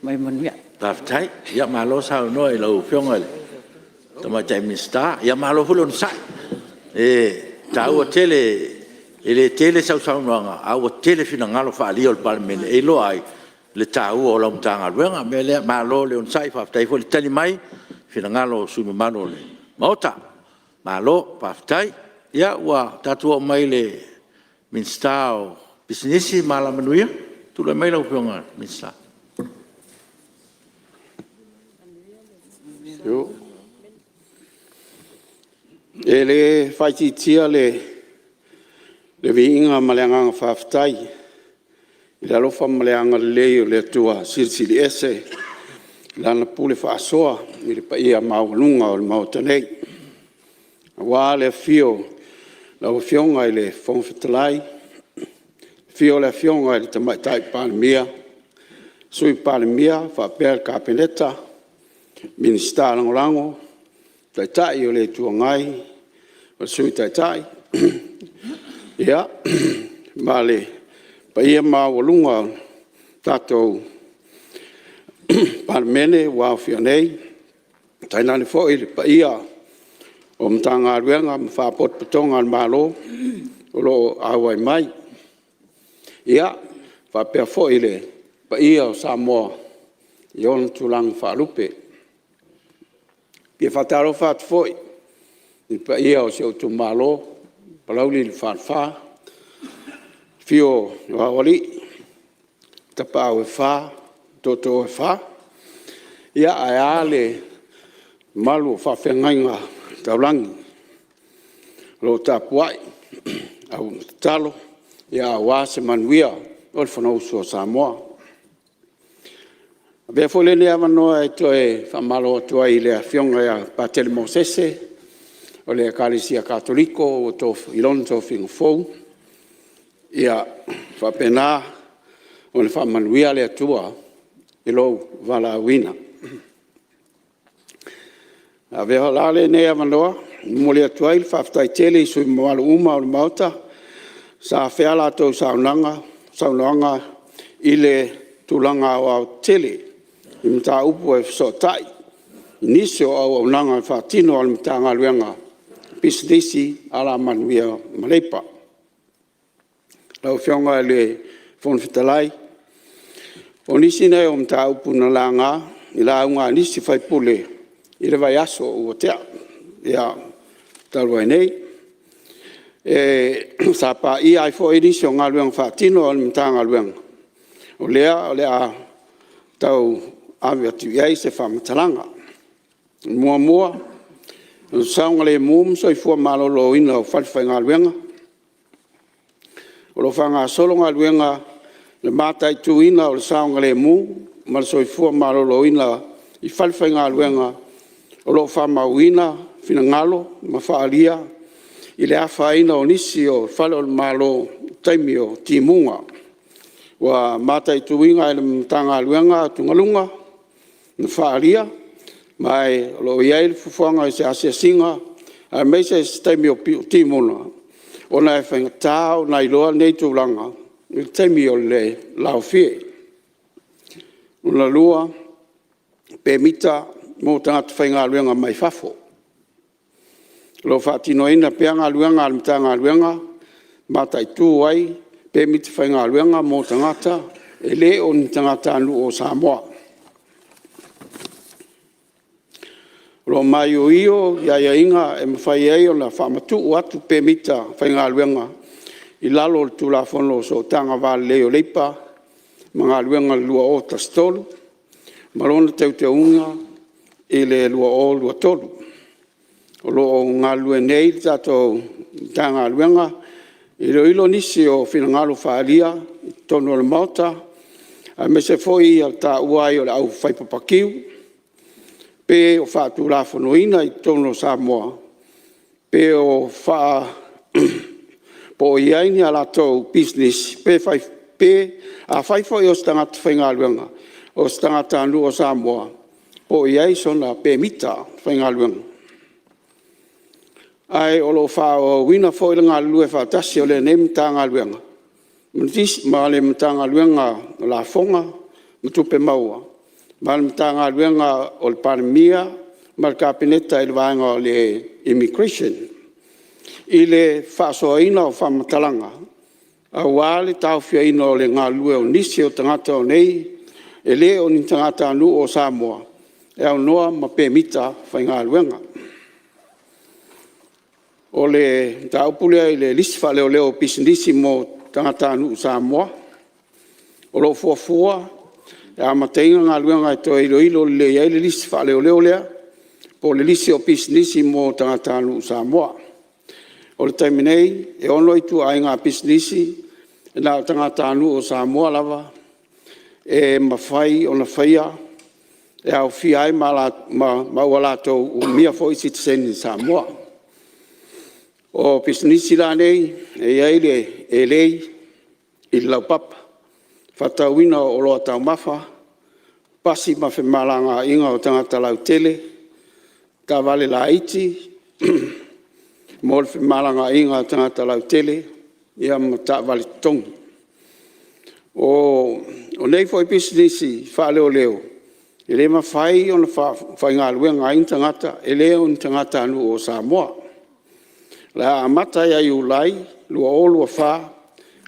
ma ia manuia. Faafetai. Ia malo saunoa i lau Afioga i le Tamaitai Minisita, malo foi le onosai. E taua tele, e le tele sau saunoaga ae ua tele finagalo faaalia o le Palemene e iloa ai le taua o lau Matagaluega. O le mea lea malo le onosai faafetai foi le tali mai i finagalo o sui usufono mamalu o le Maota. Malo faafetai. Ia ua tatou oo mai i le Minisita o Pisinisi ma Alamanuia. Tulai mai lau Afioga i le Minisita. E le faaitiitia le viiga ma le agaga faafetai i le alofa ma le agalelei o le Atua Silisili Ese i Lana pule faasoa i le paia maualuga o le Maota nei, aua le afio o lau Afioga i le Fofoga Fetalai, afio le Afioga i le Tamaitai Palemia, Sui Palemia faapea le Kapeneta, Minisita Lagolago, Taitai o le Itu Agai ma le Sui Taitai, ia, ma le paia maualuga o le tatou Palemene ua aofia nei, tainane foi le paia o Matagaluega ma Faalapotopotoga a le Malo o lo o auai mai. Ia, faapea foi le paia o Samoa i ona tulaga faalupe. E fia faatalofa atu foi i le paia o si ou itumalo o Palauli le Falefa, afio o Aloalii, Tapaau e Fa, Tootoo e Fa, ae a le mamalu o faafeagaiga taulagi o lo o tapuai ma tatalo aua se manuia o le Fonousu a Samoa. Avea foi lenei avanoa e toe faamalo atu ai i le Afioga ia Patele Mosese o le Ekalesia Katoliko i lona tofiga fou. Ia faapena ona faamanuia le Atua i lou valaauina. Avea la lenei avanoa e momoli atu ai le faafetai tele i sui usufono mamalu uma o le Maota sa afea a latou saunoaga i le tulaga aoaotetele i mataupu e fesootai i nisi o auaunaga faatino a le Matagaluega o Pisinisi, Alamanuia ma Leipa. Lau Afioga i le Fofoga Fetalai, o nisi nei o mataupu na laga i lauga a nisi sui usufono i le vaiaso ua tea talu ai nei. Sa paia ai foi nisi o galuega faatino a le Matagaluega, o lea o le a tau ave atu i ai se faamatalaga. Muamua, o le saogalemu ma soifua maloloina o falefaigaluega. O lo o faagasolo galuega i le mataituina o le saogalemu ma le soifua maloloina i falefaigaluega o lo o faamauina finagalo ma faaalia i le afaina o nisi o fale o le Malo i taimi o timuga. Ua mataituina e le Matagaluega atugaluga na faaalia, ma o lo o i ai le fuafuaga i se asiasiga aemaise se taimi o timuga ona e faigata ona iloa nei tulaga i le taimi o le laofie. Lona lua, pemita mo tagata faigaluega mai fafo. O lo o faatinoina pea galuega a le Matagaluega e mataitu ai pemita faigaluega mo tagata e le o ni tagatanuu o Samoa. O lo o maioio aiaiga e mafai ai ona faamatuu atu pemita faigaluega i lalo o le Tulafono o Sootaga Va Lelei o Leipa ma Galuega 2013 ma lona teuteuga i le 2023. O lo o galulue nei le tatou Matagaluega e iloilo nisi o finagalo faaalia i totonu o le Maota, aemaise foi le taua ai o le aufaipapa kiu, pe o faatulafonoina i totonu o Samoa, pe o i ai ni a latou pisinisi, pe afai foi o se tagata faigaluega o se tagatanuu o Samoa, po o i ai sona pemita faigaluega. Ae o lo o faaauauina foi le galulue faatasi o lenei Matagaluega ma le Matagaluega o Lafoga ma Tupe Maua ma le Matagaluega a le Palemia ma le Kapeneta i le vaega o le Immigration i le faasoaina o faamatalaga aua le taofiaina o le galulue o nisi o tagata o nei e le o ni tagatanuu o Samoa e aunoa ma pemita faigaluega. O le mataupu lea i le lisi faaleoleo o pisinisi mo tagatanuu Samoa, o lo o fuafua e amataina galuega e toe iloilo lelei ai le lisi faaleoleo lea po o le lisi o pisinisi mo tagatanuu Samoa. O le taimi nei, e ono ituaiga pisinisi e na o tagatanuu o Samoa lava e mafai ona faia, e aofia ai ma ua latou umia foi sitiseni Samoa. O pisinisi la nei e i ai le elei i le laupapa, faatauina o oloa taumafa, pasi ma femalagaaiga o tagata lautele, taavale laiti mo le femalagaaiga a tagata lautele, ma taavale totogi. O nei foi pisinisi faaleoleo, e le mafai ona faafaigaluega ai ni tagata e le o ni tagatanuu o Samoa. O le a amata ia Iulai 2024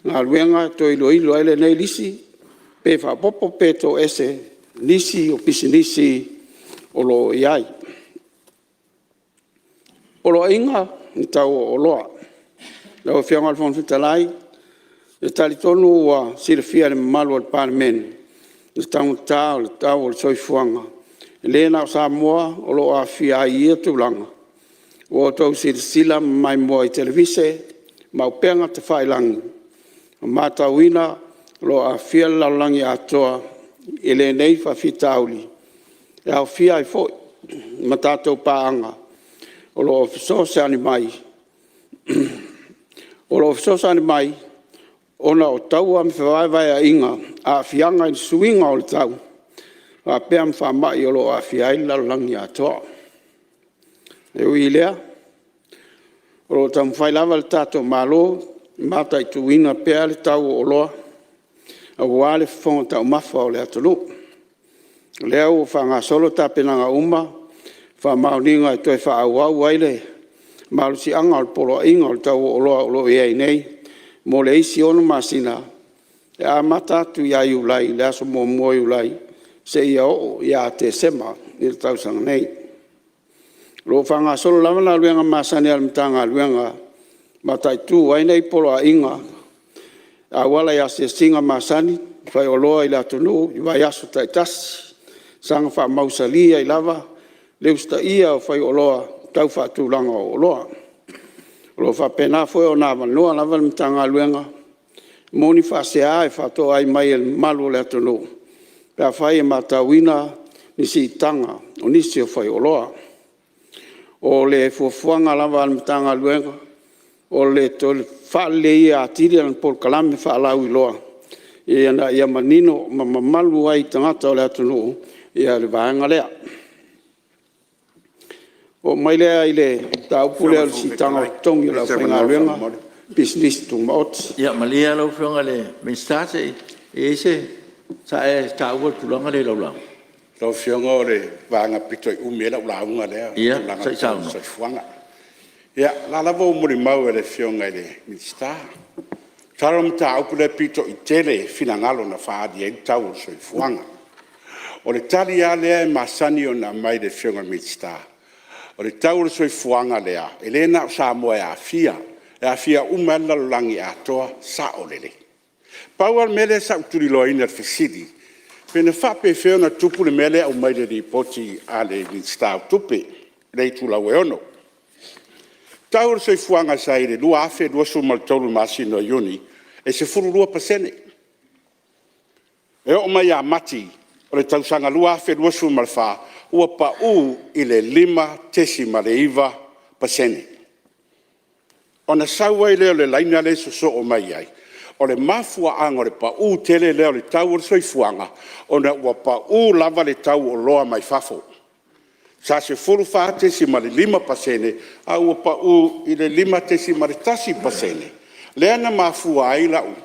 galuega e toe iloilo ai lenei lisi pe faaopoopo pe toese nisi o pisinisi o lo o i ai. Poloaiga o le Tau o Oloa. Lau Afioga i le Fofoga Fetalai, e talitonu ua silafia e le mamalu o le Palemene le taugata o le tau o le soifuaga, e le na o Samoa o lo o aafia ai i ia tulaga. Ua outou silasila ma maimoa i televise ma upega tafailagi ma matauina o lo o aafia le lalolagi atoa i lenei faafitauli e aofia ai foi ma tatou paaga o lo o fesoasoani mai ona o taua ma fevaevaeaiga, aafiaga i le suiga o le tau faapea ma faamai o lo o aafia ai le lalolagi atoa. E ui i lea, o lo o taumafai lava le tatou Malo e mataituina pea le tau o oloa aua le fofoga taumafa o le atunuu. O lea ua faagasolo tapenaga uma ma faamaoniga e toe faaauau ai le malosiaga o le Poloaiga o le Tau o Oloa o lo o i ai nei mo le isi 6 masina e amata atu ia Iulai i le aso 1 o Iulai seia oo ia Tesema i le tausaga nei. O lo o faagasolo lava galuega masani a le Matagaluega e mataitu ai nei poloaiga e auala i asiasiga masani a faioloa i le atunuu i vaiaso taitasi, saga faamausali ai lava le usitaia o faioloa tau faatulaga o oloa. O lo o faapena foi ona avanoa lava le Matagaluega mo ni faasea e faatoai mai e le mamalu o le atunuu pe afai e matauina ni siitaga o nisi o faioloa. O le fuafuaga lava a le Matagaluega o le toe faaleleia atili o ana polokalame faalauiloa ina ia manino ma mamalu ai i tagata o le atunuu le vaega lea. Ona oo mai lea i le mataupu lea o le siitaga o totogi o le aufaigaluega ma Pisinisi Tumaoti. Ia malie lau Afioga i le Minisita sa e taua le tulaga lea i lau lauga. Lau Afioga o le vaega aupito i umi ai lau lauga lea o le tulaga Ia se i tau saunoa. le soifuaga. Ia, o la e lava ua molimau e le Afioga i le Minisita. Masalo o le mataupu lea e pito i tele finagalo na faaali ai le tau o le soifuaga. O le tali lava lea e masani ona aumai e le Afioga i le Minisita, o le tau o le soifuaga lea, e le na o Samoa e aafia, e aafia uma ai lava le lalolagi atoa. E sao lelei. Pau lava le mea lea sa ou tuliloaina i le fesili, pe na faapefea ona tupu le mea lea e aumai i le Lipoti a le Minisita o Tupe lea i itulau e 6. Tau o le soifuaga sa i ai i le 2023 i le masina o Iuni, e 12%. E oo mai ia Mati o le tausaga 2024, ua pau i le 5.9%. Ona sau ai lea o le laina lea e sosoo mai ai, o le mafuaaga o le pau tele lea o le tau o le soifuaga, ona ua pau lava le tau o oloa mai fafo. Sa 14.5% ae ua pau i le 5.1%. Lea na mafua ai lau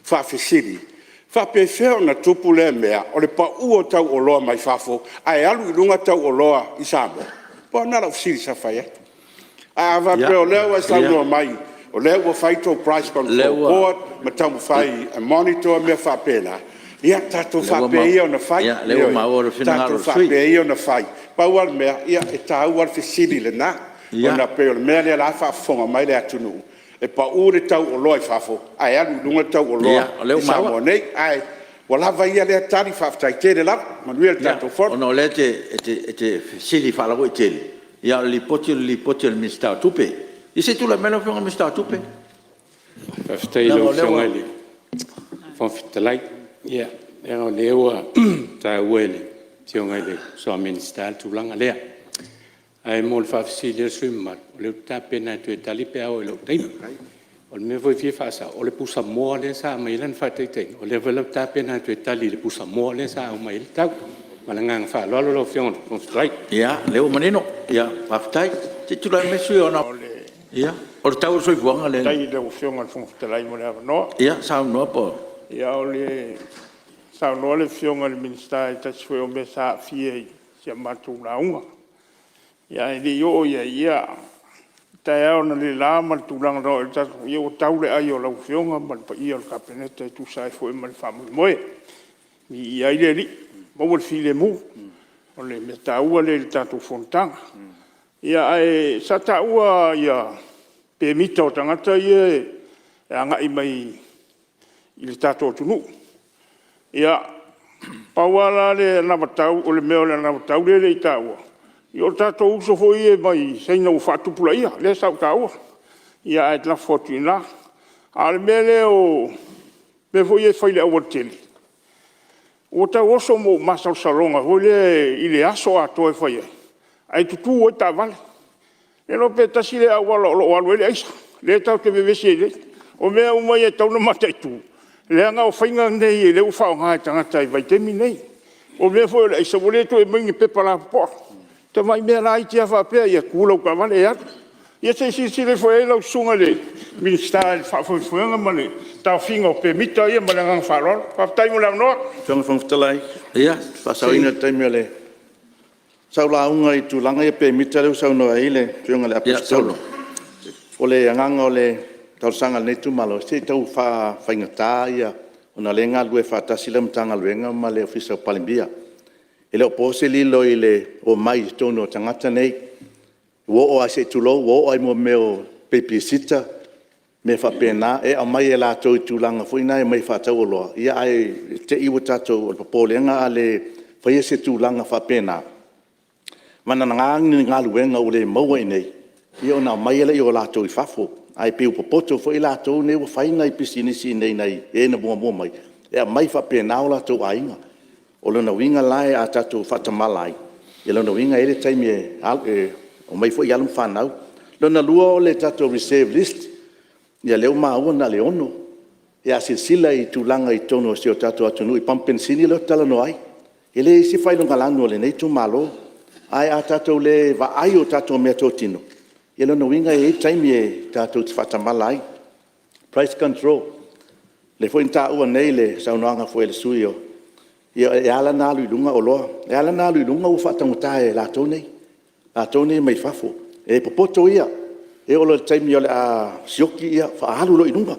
faafesili, e faapefea ona tupu lea mea o le pau o tau o oloa mai fafo ae alu i luga tau o oloa i Samoa? Pau lena o lau fesili sa fai atu. Ae a faapea o lea ua e saunoa mai o lea ua fai le tou price control board ma taumafai e monitor mea faapena, ia tatou faapea ia ona fai. Ia, lea ua maua le finagalo o Tatou le sui usufono. faapea ia ona fai. Pau lava le mea, e taua lava le fesili lena, ona e pei o le mea lea o la e faafofoga mai le atunuu, e pau le tau o oloa i fafo ae alu i luga le tau o oloa i Samoa nei. Ae ua lava ia lea tali, faafetai tele lava. Manuia le tatou Fono. Ona o lea e te fesili faalauaitele, a o le Lipoti o le Lipoti a le Minisita o Tupe. Ia se i tulai mai lau Afioga i le Minisita o Tupe. Faafetai i lau Afioga i le Fofoga Fetalai. Ia, leaga o lea ua taua e le Afioga i le uso a Minisita le tulaga lea. Ae mo le faafesili a le sui usufono mamalu, o lea ou te tapena e toe tali pe a oo i lou taimi. O le mea foi e fia faasao, o le pusamoa lea sa aumai ai lana faataitaiga, o lea foi la ou te tapena e toe tali i le pusamoa lea sa aumai ai le tau. Ma le agaga faaaloalo lau Afioga i le Fofoga Fetalai. Ia, o lea ua manino. Faafetai. Se i tulai mai le sui usufono mo Anoamaa. Ia, o le tau o le soifuaga lea. Faafetai i lau Afioga i le Fofoga Fetalai mo le avanoa. Ia saunoa po o… A o le saunoa le Afioga i le Minisita i se tasi foi o mea sa aafia i si a matou lauga. Ae le i oo i ai, ia, o taeao analeila ma le tulaga na oo i ai le tatou… ia ua tau le ai o lau Afioga ma le paia o le Kapeneta e tusa ai foi ma le faamoemoe. Viia ai le Alii, maua le filemu, o le mea taua lea i le tatou fonotaga. Ae sa taua pemita o tagata ia e agai mai i le tatou atunuu. Ia, pau lava la le anavatau o le mea o le anavatau lea e le i taua, o tatou uso foi ia mai Saina ua faatupulaia lea sa ou taua, ae lafo atu i ina. A o le mea lea o mea foi ia e fai i le aualatele, ua tau oso ma ou masalosaloga foi lea i le aso atoa e fai ai, ae tutu ai taavale. Le iloa pe tasi lea auala o lo o alu ai le aisa, lea tatou te vevesi ai nei. O mea uma ia e tatau ona mataitu, leaga o faiga nei o lea ua faaaoga e tagata i le vaitaimi lenei. O mea foi o le aisa, ua le toe aumaia ni pepa lapopoa, tamai mea laiti lava faapea, ia tu lau taavale e alu. Ia se i silasila ifo i ai lau Susuga i le Minisita i le faafoefoega ma le taofiga o pemita ia ma le agaga faaaloalo. Faafetai mo le avanoa. Lau Afioga i le Fofoga Fetalai, faasaoina le taimi o le… Sa ou lauga i le tulaga ia pemita lea ua saunoa i ai le Afioga i le Aposetolo. O le agaga o le talosaga a lenei itumalo, se i tau faafaigata ia ona o lea e galulue faatasi lau Matagaluega ma le Ofisa o le Palemia. E le o po se lilo i le omai i totonu o tagata nei, ua oo lava se i tulou, ua oo lava i mea o babysitter ma mea faapena, e aumai e latou i tulaga foi na e omai e faatau oloa, ae te i ua tatou… O le popolega a le faia se tulaga faapena, vagana ni galuega ua le maua i inei, ia ona aumai ai lea o latou i fafo. Ae pei ua popoto foi latou nei ua fai nai pisinisi i inei nai e na muamua mai, e aumai faapena o latou aiga. O lona uiga la a tatou faatamala ai, o lona uiga e i ai le taimi e omai foi alo ma fanau. Lona lua o le tatou reserve list, ia lea ua maua na o le 6. Ia a silasila i tulaga i totonu o si o tatou atunuu i pamu penisini lea ou te talanoa ai, e leai se faailogalanu a lenei itumalo. Ae a tatou le vaai i tatou meatotino, ia lona uiga e i ai taimi e tatou te faatamala ai. Price control, lea foi na taua nei i le saunoaga foi a le sui usufono, ia e ala ona alu i luga oloa, e ala ona alu i luga ua faataugata e latou nei, latou nei mai fafo. E popoto ia, e oo loa i le taimi o le a sioki faaalu loa i luga.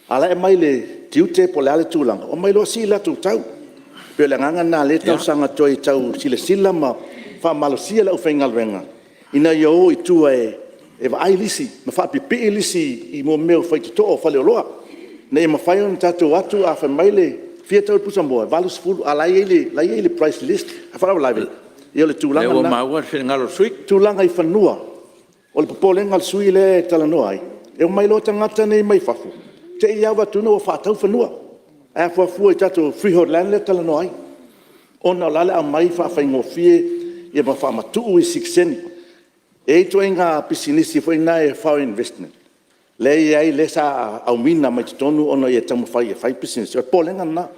A o la e aumai i le tiute po o le a le tulaga, omai loa sii latou tau. E pei o le agaga lena o lea e talosaga atu ai e tau silasila ma faamalosia le aufaigaluega ina ia o i tua e vaai lisi ma faapipii lisi i mea o faitotoa o faleoloa, ina ia mafai ona tatou o atu a fai mai e fia le tau o le pusamoa? E $80, a o la e i ai le price list. A o le faalavelave, ia o le tulaga lena. O lea ua maua le finagalo o le sui usufono. O le tulaga i fanua, o le popolega o le sui usufono lea e talanoa ai, e omai loa tagata nei mai fafo, te i lava ua vaai atu ua faatau fanua. Ae a fuafua i tatou freehold land lea e talanoa ai, ona o la e o le a aumai faafaigofie ma faamatuu i sitiseni. E i ai ituaiga pisinisi foi na foreign investment lea e i ai lea sa auina mai totonu ona ia taumafai e fai pisinisi. O le popolega lena,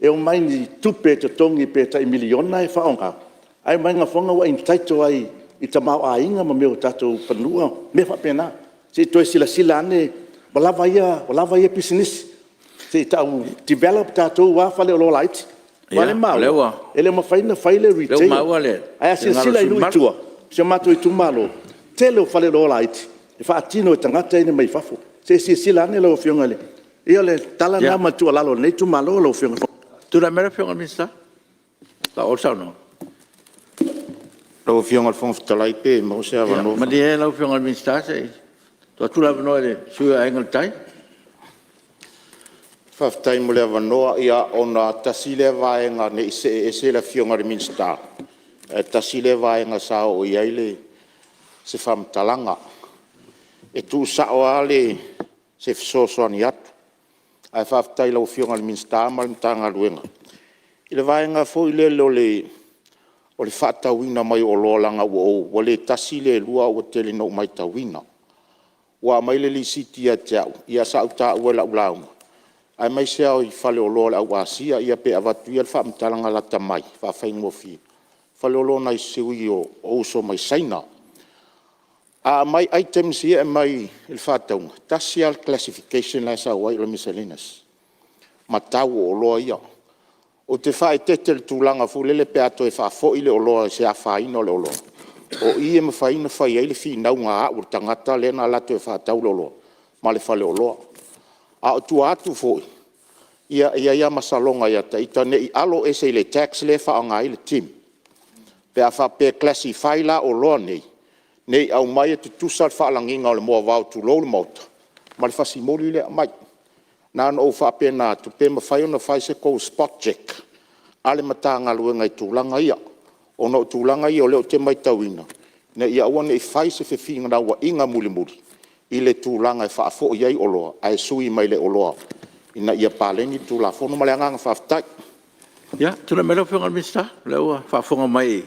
e omai i ni tupe e totogi pe tai $1 miliona e faaaoga, ae omai ua entitle lava i tamaoaiga ma mea o tatou fanua, mea faapena. Se i toe silasila ane, ua lava ia pisinisi, se i tau develop tatou lava faleoloa laiti. Aua o lea e maua, e le o mafai ona fai le retail. Ae a silasila i nuu i tua i si o matou itumalo, tele o faleoloa laiti e faatino e tagata ia mai fafo. Se i silasila ane lau Afioga i le… Ia o le tala lena ma le tuualalo a lenei itumalo lau Afioga i le Fofoga Fetalai. Tulai mai lau Afioga i le Minisita e faaauau le saunoaga. Lau Afioga i le Fofoga Fetalai pe maua se avanoa. Malie lau Afioga i le Minisita se i tuu atu le avanoa i le sui usufono o le Aiga i le Tai. Faafetai mo le avanoa. Ia ona tasi lea vaega ne i see ese le Afioga i le Minisita, ae tasi lea vaega sa oo i ai se faamatalaga. E tuusao lava se fesoasoani atu, ae faafetai i lau Afioga i le Minisita ma le Matagaluega i le vaega foi lele o le faatauina mai o oloa leaga ua le tasi le lua ae ua tele ina ou matauina. Ua aumai le lisiti ia te au, ia sa ou taua i lau lauga, aemaise lava i faleoloa o le au Asia, ia pe avatu ia le faamatalaga lata mai e faafaigofie, faleoloa a nai uso mai Saina. A aumai items ia e aumai i le faatauga, e tasi lava le classification la e sau ai o le miscellaneous ma tau o oloa ia. Ou te faaeteete i le tulaga foi lele pe a toe faafoi le oloa i se afaina o le oloa, o i e mafai ona fai ai le finauga a au o le tagata lea na alu atu e faatau le oloa ma le faleoloa. A o tua atu foi, ia e i ai lava ma saloga ia te ita ne i alo ese i le tax lea e faaaoga ai le TIM pe a faapea e classify la oloa nei, ne i aumaia tutusa le faalagiga o le moavao tulou le Maota, ma le fasimoli lea e aumai. Na ona ou faapena atu, pe mafai ona fai se tou spot check a le Matagaluega i tulaga ia, ona o tulaga ia o lea ou te matauina, ina ia aua ne i fai se fefinauaiga mulimuli i le tulaga e faafoi ai oloa ae sui mai le oloa ina ia paleni le Tulafono. Ma le agaga faafetai. Ia, tulai mai lau Afioga i le Minisita, o lea ua faafofoga mai i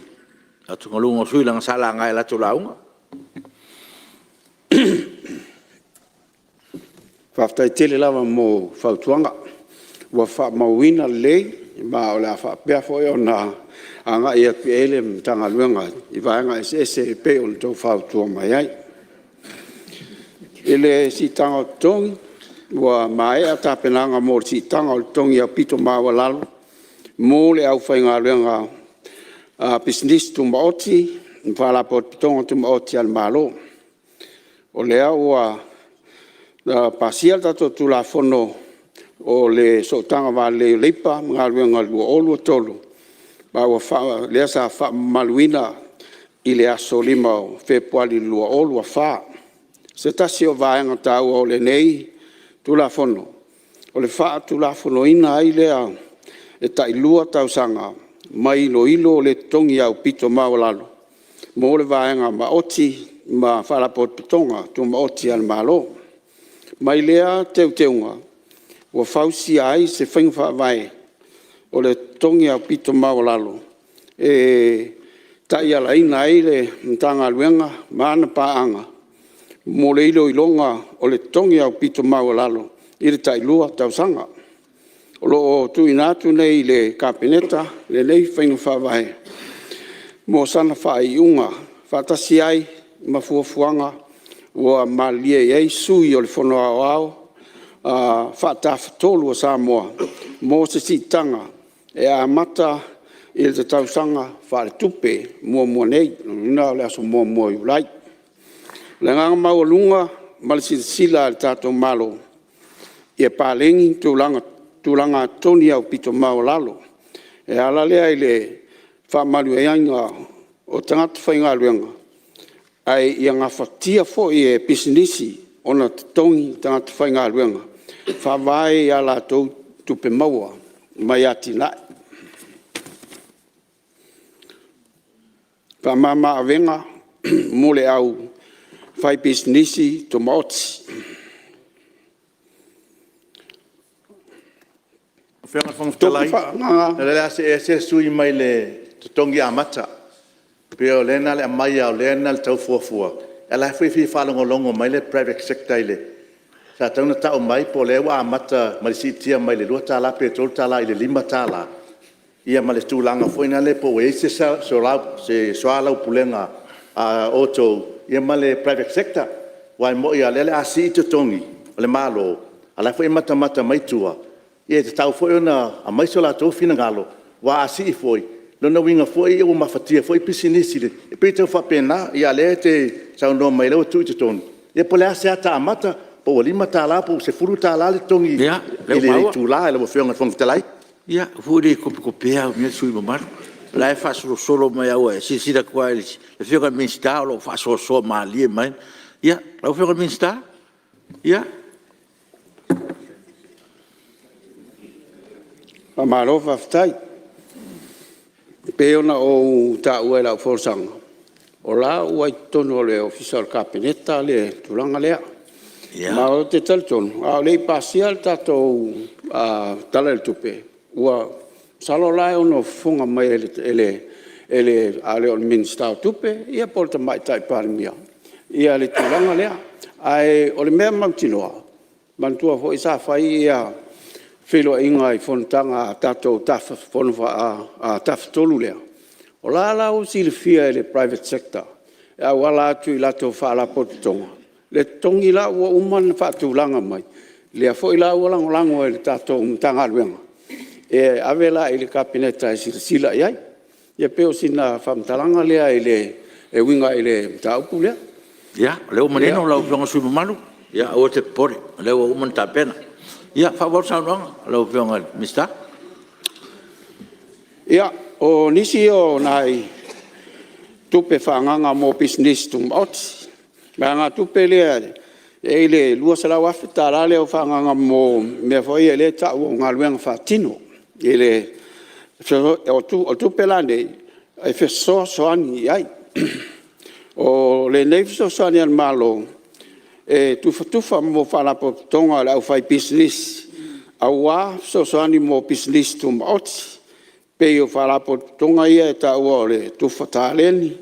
atugaluga o sui usufono leaga sa laga i a latou lauga. Faafetai tele lava mo fautuaga, ua faamauina lelei ma o le a faapea foi ona agai atu i ai le Matagaluega i vaega eseese e pei ona outou fautua mai ai. I le siitaga o totogi, ua maea tapenaga mo le siitaga o le totogi aupito maualalo mo le aufaigaluega a Pisinisi Tumaoti ma Faalapotopotoga Tumaoti a le Malo. O lea ua pasia le tatou Tulafono o le Sootaga Va Lelei o Leipa ma Galuega 2023, ma lea sa faamamaluina i le aso 5 o Fepuari 2024. O se tasi o vaega taua o lenei Tulafono, o le faatulafonoina ai lea e tailua tausaga mai iloilo o le totogi aupito maualalo mo le vaega maoti ma Faalapotopotoga Tumaoti a le Malo. Mai lea teuteuga ua fausia ai se faiga faavae o le totogi aupito maualalo e taialaina ai le Matagaluega ma ana paaga mo le iloiloga o le totogi aupito maualalo i le tailua tausaga. O lo o tuuina atu nei i le Kapeneta lenei faiga faavae mo sana faaiuga faatasi ai ma fuafuaga ua malilie i ai sui o le Fono Aoao Faa-Tafatolu o Samoa mo se siitaga e amata i le tausaga faaletupe muamua nei, lona uiga o le aso 1 o Iulai. O le agaga maualuga ma le silasila a le tatou Malo, Ia paleni tulaga totogi aupito maualalo e ala lea i le faamanuiaina o tagata faigaluega, ae ia gafatia foi e pisinisi ona totogi tagata faigaluega e faavae i latou tupe maua mai atinae. Faamama-avega mo le au faipisinisi tumaoti. Lau Afioga i le Fofoga Fetalai, o lea o le a see ese le sui usufono mai le totogi amata. E pei o lea na o le aumai lava o lea na o le tau fuafua, a o la e fia faalogologo mai le private sector i le… Sa tatau ona tau mai po o lea ua amata mai le siitia mai le $2 pe $3 i le $5 ia ma le tulaga foi lea po ua i ai se soalaupulega a outou ma le private sector. Aua e moni lava o lea o le a sii totogi o le Malo, a o la e foi e matamata mai tua, ia e tatau foi ona aumai so latou finagalo, aua a sii foi, o lona uiga foi ua mafatia foi pisinisi. E pei e tau faapena, a o lea e te saunoa mai o lea ua tuu i totonu, ia po o le a se ata amata, po ua $5 po ua $10 le totogi i le itula lau Afioga i le Fofoga Fetalai. Ia aua foi ne i topetopea aunoa le sui usufono mamalu. O la e faasolosolo mai lava, ua e silasila atu lava i le Afioga i le Minisita o lo o faasoasoa malie mai. Ia, lau Afioga i le Minisita. Faamalo faafetai. E pei ona ou taua i lau folasaga, o la ua i totonu o le Ofisa o le Kapeneta le tulaga lea. Ma ou te talitonu, a o le i pasia le tatou Tala o le Tupe, masalo o la e ono fofoga mai e le, a le o le Minisita o Tupe ia po o le Tamaitai Palemia le tulaga lea. Ae o le mea mautinoa, manatua foi sa fai feiloaiga i fonotaga a tatou Tafatolu lea, o la e la ua silafia e le private sector e auala atu i latou faalapotopotoga le totogi la ua uma ona faatulaga mai, lea foi la ua lagolago e le tatou Matagaluega, e ave la i le Kapeneta e silasila i ai. Ia pei o sina faamatalaga lea e uiga i le mataupu lea. Ia, o lea ua manino lau Afioga i le sui usufono mamalu, aua e te popole o lea ua uma ona tapena. Ia, faaauau le saunoaga a lau Afioga i le Minisita. Ia, o nisi o nai tupe faaagaaga mo pisinisi tumaoti. O le vaegatupe lea e i ai le $200,000 lea ua faaagaaga mo mea foi ia lea e tau o galuega faatino. O tupe la nei, e fesoasoani i ai. O lenei fesoasoani a le Malo, e tufatufa mo faalapotopotoga a le aufaipisinisi aua fesoasoani mo pisinisi tumaoti. E pei o faalapotopotoga ia e taua o le Tufa Taleni,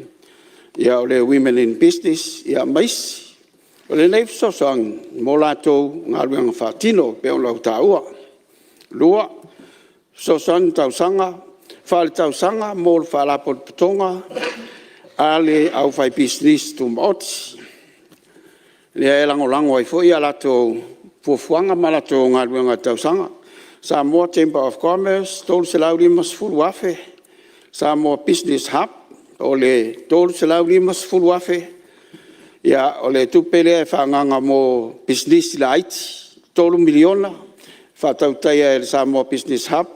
o le Women in Business ma isi. O lenei fesoasoani mo latou galuega faatino e pei ona ou taua. Lua, fesoasoani faaletausaga mo le Faalapotopotoga a le Aufaipisinisi Tumaoti, lea e lagolago ai foi a latou fuafuaga ma latou galuega i tausaga. Samoa Chamber of Commerce - $350,000. Samoa Business Hub, o le $350,000. O le tupe lea e faaagaaga mo pisinisi laiti, e $3 miliona e faatautaia e le Samoa Business Hub.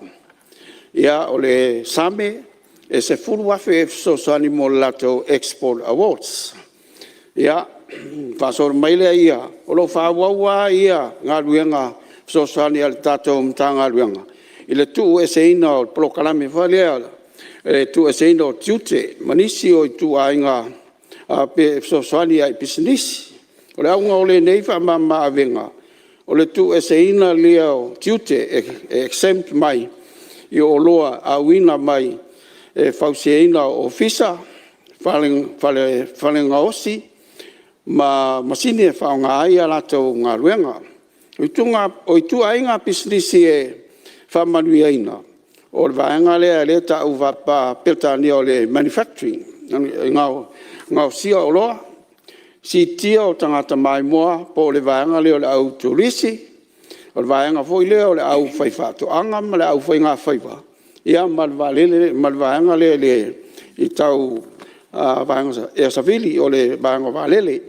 O le SAME, e $10,000 e fesoasoani mo le latou export awards. Ia, ona faasolo mai lea, o lo o faaauau lava galuega fesoasoani a le tatou Matagaluega i le tuueseina o le polokalame foi lea o le tuueseina o tiute ma nisi o ituaiga fesoasoani i pisinisi. O le auga o lenei faamama-avega, o le tuueseina lea o tiute e exempt mai i oloa auina mai e fausiaina o ofisa, fale gaosi ma masini e faaaoga ai a latou galuega. O ituaiga pisinisi e faamanuiaina, o le vaega lea e tau faa-Peretania o le manufacturing, le gaosia o oloa, siitia o tagata maimoa po o le vaega lea o le au turisi, o le vaega foi lea o le aufaifaatoaga ma le aufaigafaiva, ia ma le vaega lea tau ea savili, o le vaega o vaalele.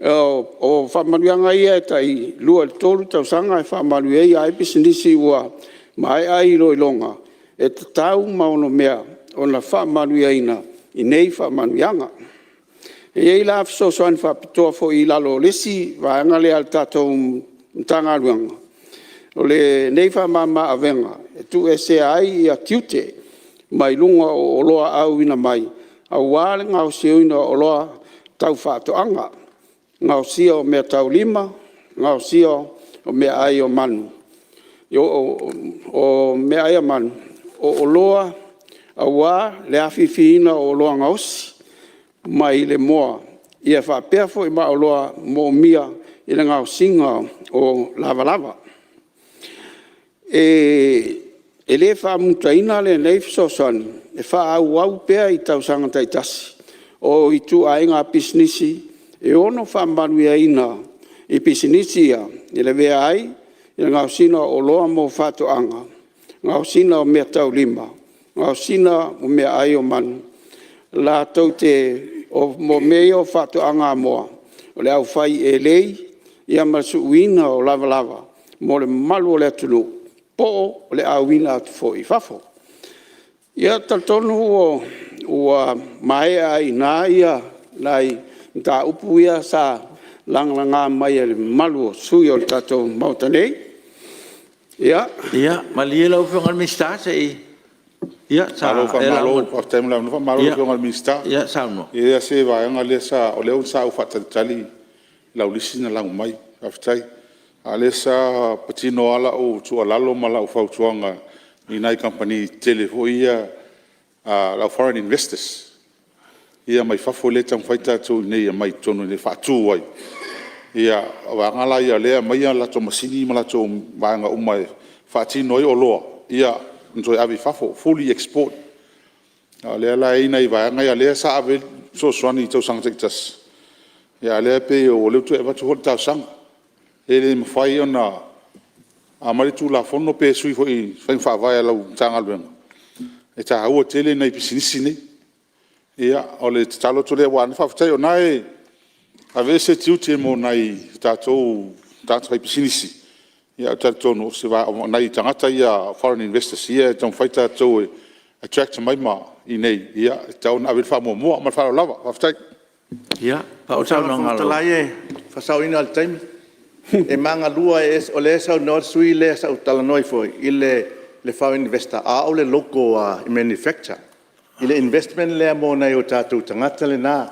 O faamanuiaga ia e tai 2 i le 3 tausaga e faamanuiaina ai pisinisi ua maea iloiloga e tatau ma onomea ona faamanuiaina i nei faamanuiaga. E i ai la fesoasoani faapitoa foi i lalo o le isi vaega lea a le tatou Matagaluega, o lenei faamama-avega e tuuesea ai tiute mai luga o oloa auina mai aua le gaosiina o oloa tau faatoaga, gaosia o meataulima, gaosia o meaai a manu, o oloa aua le afifiina o oloa gaosi mai le moa, ia faapea foi ma oloa moomia i le gaosiga o lavalava. E le faamutaina lenei fesoasoani, e faaauau pea i tausaga taitasi. O ituaiga pisinisi e ono faamanuiaina i pisinisi ia e lavea ai le gaosiga o oloa mo faatoaga, gaosiga o meataulima, gaosiga o meaai o manu, latou te… o mea ia o faatoaga moa, o le aufai elei ma le suuina o lavalava mo le mamalu o le atunuu, po o le auina atu foi i fafo. Ia, e talitonu ua maea ai i ina nai mataupu ia sa lagalaga mai e le mamalu o sui usufono o le tatou Maota nei. Ia Malie lau Afioga i le Minisita se i… Ia sa Malo e lauga. faafetai mo le avanoa. Faamalo i lau Afioga i le Minisita. Ia saunoa. E leai lava se vaega lea sa… O lea sa ou faatalitali i lau lisi na lau mai, faafetai. A o lea sa patino lava lau tuualalo ma lau fautuaga i nai kamupani tetele foi ia le au foreign investors ia mai fafo lea e taumafai tatou i inei e aumai i totonu i inei e faatu ai. O vaega la ia o lea e aumai latou masini ma latou vaega uma e faatino ai oloa ma toe ave i fafo, fully export. A o lea la e i ai nai vaega ia lea sa ave ai fesoasoani i tausaga taitasi, a o lea e pei o lea ua toe avatu foi le talosaga. Pe le mafai ona aumai le Tulafono pe sui foi i faiga faavae a lau Matagaluega, e taua tele nai pisinisi nei. Ia, o le tatalo atu lea, aua faafetai o lena e aveese tiute mo nai o tatou tagata faipisinisi, ae ou te talitonu o nai tagata ia foreign investors ia e taumafai tatou e attract mai i inei, e tatau ona ave i ai le faamuamua. Ma le faaaloalo lava. Faafetai. Ia, faaauau le saunoaga a lau… Lau Afioga i le Fofoga Fetalai e faasaoina le taimi. E maga 2, o lea e saunoa le sui usufono lea sa ou talanoa ai foi i le foreign investor, a o au o le local manufacture i le investment lea mo nai o tatou tagata lena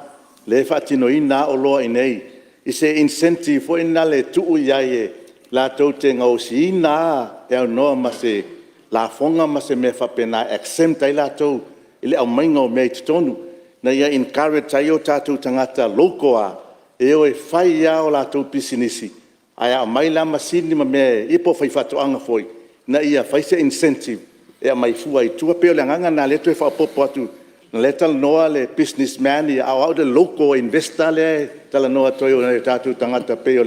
lea e faatinoina lava oloa i inei i se incentive foi lea e tuu i ai latou te gaosiina lava e aunoa ma se lafoga ma se mea faapena e exempt ai latou i le aumaiga o mea i totonu, ina ia encourage ai o tatou tagata local lava e o e fai lava a latou pisinisi, ae a aumai la masini ma mea ia po o faifaatoaga foi, ina ia fai se incentive e aumai fua i tua. E pei o le agaga lena o lea e toe faaopoopo atu, o lea e talanoa le businessman a o au o le local investor lea e talanoa atu ai o nai o tatou tagata e pei o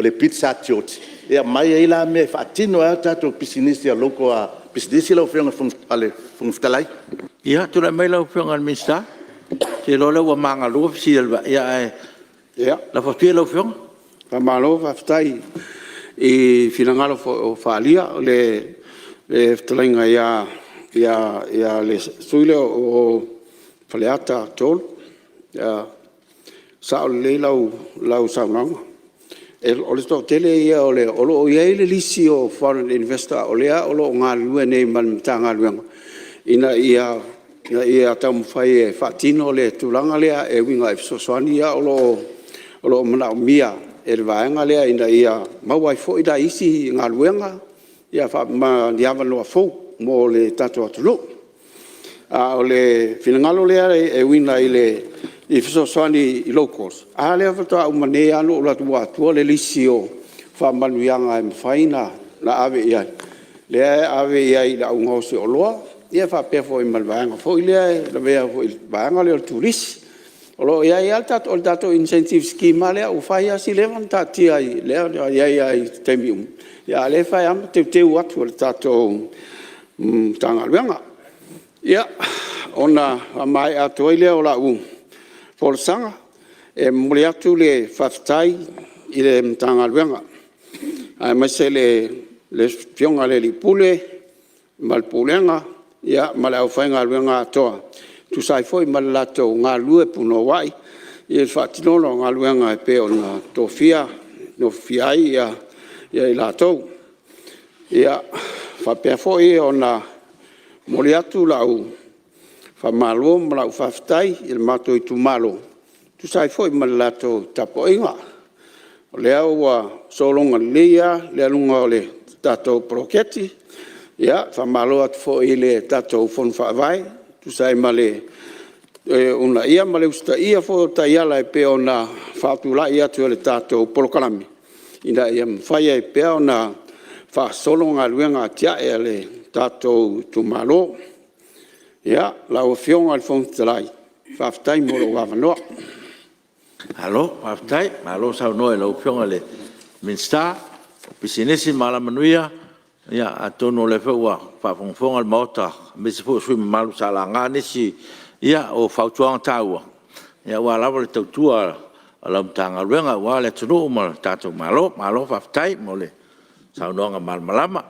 le Pizza George e aumai ai la mea e faatino ai tatou pisinisi a local pisinisi lau Afioga i le Fofoga Fetalai. Ia, tulai mai lau Afioga i le Minisita. Ou te iloa o lea ua magalua fesili a le vaa, ae lafo atu ia i lau Afioga. Faamalo faafetai i finagalo foi ua faaalia i le fetalaiga ia le sui usufono lea o Faleata 3. E sao lelei lau saunoaga, o le toatele ia o lo o i ai le lisi o foreign investors o lea o lo o galulue nei ma le Matagaluega ina ia taumafai e faatino le tulaga lea e uiga i fesoasoani ia o lo o manaomia e le vaega lea ina ia maua ai foi nai isi galuega ma ni avanoa fou mo le tatou atunuu. A o le finagalo lea e uiga i fesoasoani i locals, a lea faatoa uma nei lava ona ou alu atu atoa le lisi o faamanuiaga e mafai ona ave i ai, lea e ave i ai i le au gaosi oloa ia faapea foi ma le vaega foi lea e lavea ai i le vaega lea o le turisi. O lo o i ai lava le tatou incentive scheme lava lea ua fai lava si leva ona taatia lea na i ai lava i taimi uma, a o lea e fai lava ma teuteu atu e le tatou Matagaluega. Ia, ona faamaea atu ai lea o lau folasaga. E momoli atu le faafetai i le Matagaluega aemaise le Afioga i le Ofisa Sili ma le Pulega ma le aufaigaluega atoa e tusa ai foi ma le latou galulue punouai i le faatinoina o galuega e pei ona tofia ai i latou. E faapea foi ona momoli atu lau faamalo ma lau faafetai i le matou itumalo e tusa ai foi ma le latou tapuaiga, o lea ua sologa lelei lava le aluga o le tatou poloketi. Faamalo atu foi i le tatou Fono Faavae e tusa ai ma le uunaia ma le usitaia foi o taiala e pei ona faatulai atu e le tatou polokalame ina ia mafai ai pea ona faasolo galuega atiae a le tatou itumalo. Lau Afioga i le Fofoga Fetalai, faafetai mo lou avanoa. Malo faafetai, malo saunoa i lau Afioga i le Minisita o Pisinisi ma Alamanuia. Atonu o lea foi ua faafogafoga le Maota aemaise foi o sui usufono mamalu sa laga nisi o fautuaga taua aua lava le tautua a lau Matagaluega aua le atunuu ma le tatou Malo. Malo faafetai mo le saunoaga malamalama.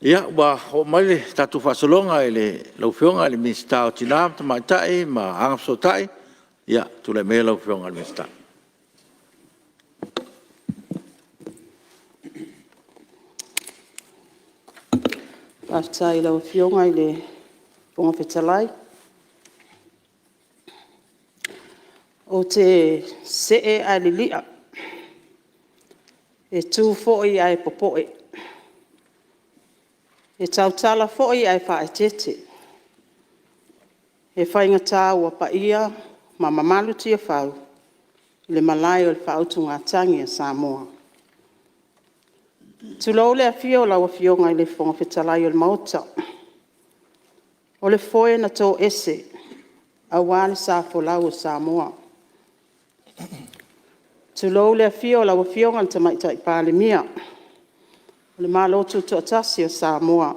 Ia ua oo mai le tatou faasologa i lau Afioga i le Minisita o Tina ma Tamaitai ma Agafesootai, ia tulai maia lau Afioga i le Minisita. Faafetai i lau Afioga i le Fofoga Fetalai. Ou te see ae lilia, e tu foi ae popoe, e tautala foi ae faaeteete, e faigata ua paia ma mamalu Tiafau i le Malae o le Faautugatagi a Samoa. Tulou le afio o lau Afioga i le Fofoga Fetalai o le Maota, o le foe na toese aua le sa folau o Samoa. Tulou le afio o lau Afioga i le Tamaitai Palemia o le Malo Tutoatasi o Samoa.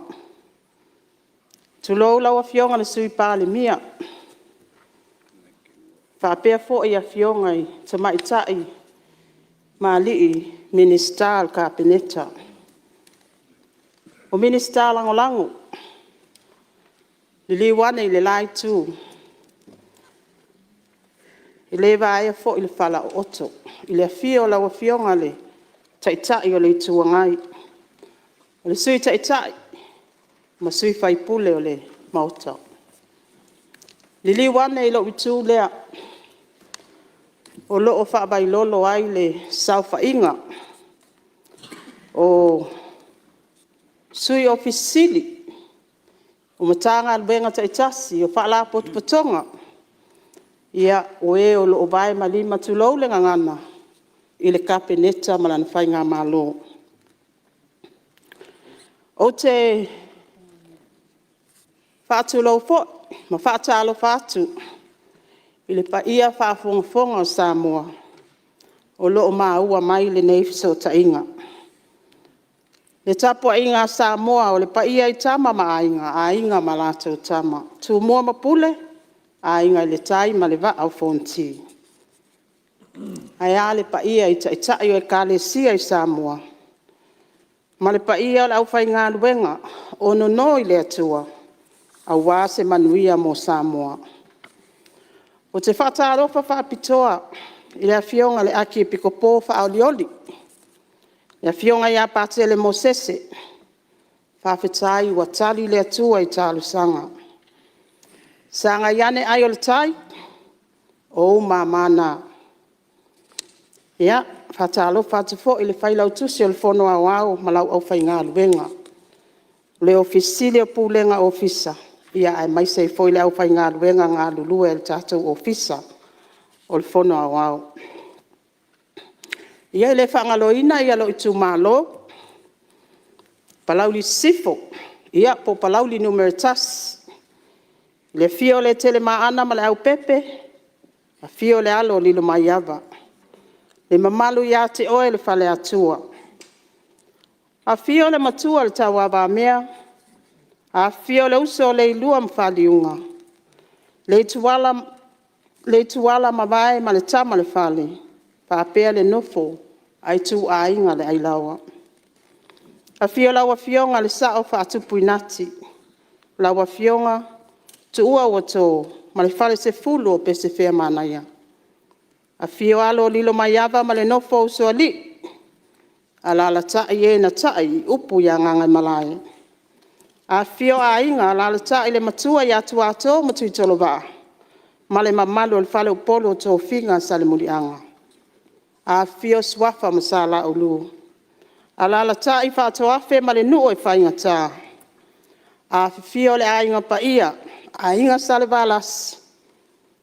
Tulou lau Afioga i le Sui Palemia, faapea foi Afioga i Tamaitai ma Alii Minisita o le Kapeneta. O Minisita Lagolago, liliu ane i le la Itu, e le vaea foi le falaooto i le afio o lau Afioga i le Taitai o le Itu Agai, le Sui Taitai ma sui usufono o le Maota. Liliu ane i lou Itu lea o lo o faavailolo ai le saofaiga o Sui Ofisa Sili o Matagaluega taitasi, o Faalapotopotoga, o e o lo o vae ma lima, tulou le gagana, i le Kapeneta ma lana Faigamalo. Ou te faatulou foi ma faatalofa atu i le paia faafogafoga o Samoa o lo o maua mai lenei fesootaiga. Le tapuaiga a Samoa o le paia i Tama ma Aiga, Aiga ma latou Tama, Tumua ma Pule, Aiga i le Tai ma le Vaa o Fonoti. Ae a le paia i Taitai o Ekalesia i Samoa ma le paia o le aufaigaluega o nonoi le Atua aua se manuia mo Samoa. Ou te faatalofa faapitoa i le Afioga i le Akiepikopo faaolioli le Afioga ia Patele Mosese, faafetai ua tali le Atua i talosaga. Sagai ane ai o le tai, o ou mama na. E faatalofa atu foi i le Failautusi o le Fono Aoao ma lau aufaigaluega, le Ofisa Sili o Pulega aemaise ai foi le aufaigaluega galulue a le tatou Ofisa o le Fono Aoao. Ia e le faagaloina lou itumalo o Palauli Sisifo po o Palauli 1, le afio o Letelemaana ma Leaupepe, afio le alo o Lilomaiava, le mamalu ia te oe le Faleatua. Afio le Matua o le Tauavamea, afifio le uso o Leilua ma Faliuga, Leituala Leitualamavae ma le Tama a le Fale, faapea le nofo a ituaiga le Ailaoa. Afio lau Afioga i le Sao Faatupuinati, lau Afioga Tuuauato ma le Falesefulu o Pesefeamanaia. Afio alo o Lilomaiava ma le nofo a Usoalii, alalatai e na tai i upu ia Gagaemalae. Afifio Aiga, alalatai le Matua ia Tuato ma Tuitolovaa ma le mamalu o le faleupolu o tofiga Salemuliaga. Afifio Suafa ma Sa Laulu, alalatai Faatoafe ma le nuu e faigata. Afifio le Aiga Paia, Aiga Salevalasi,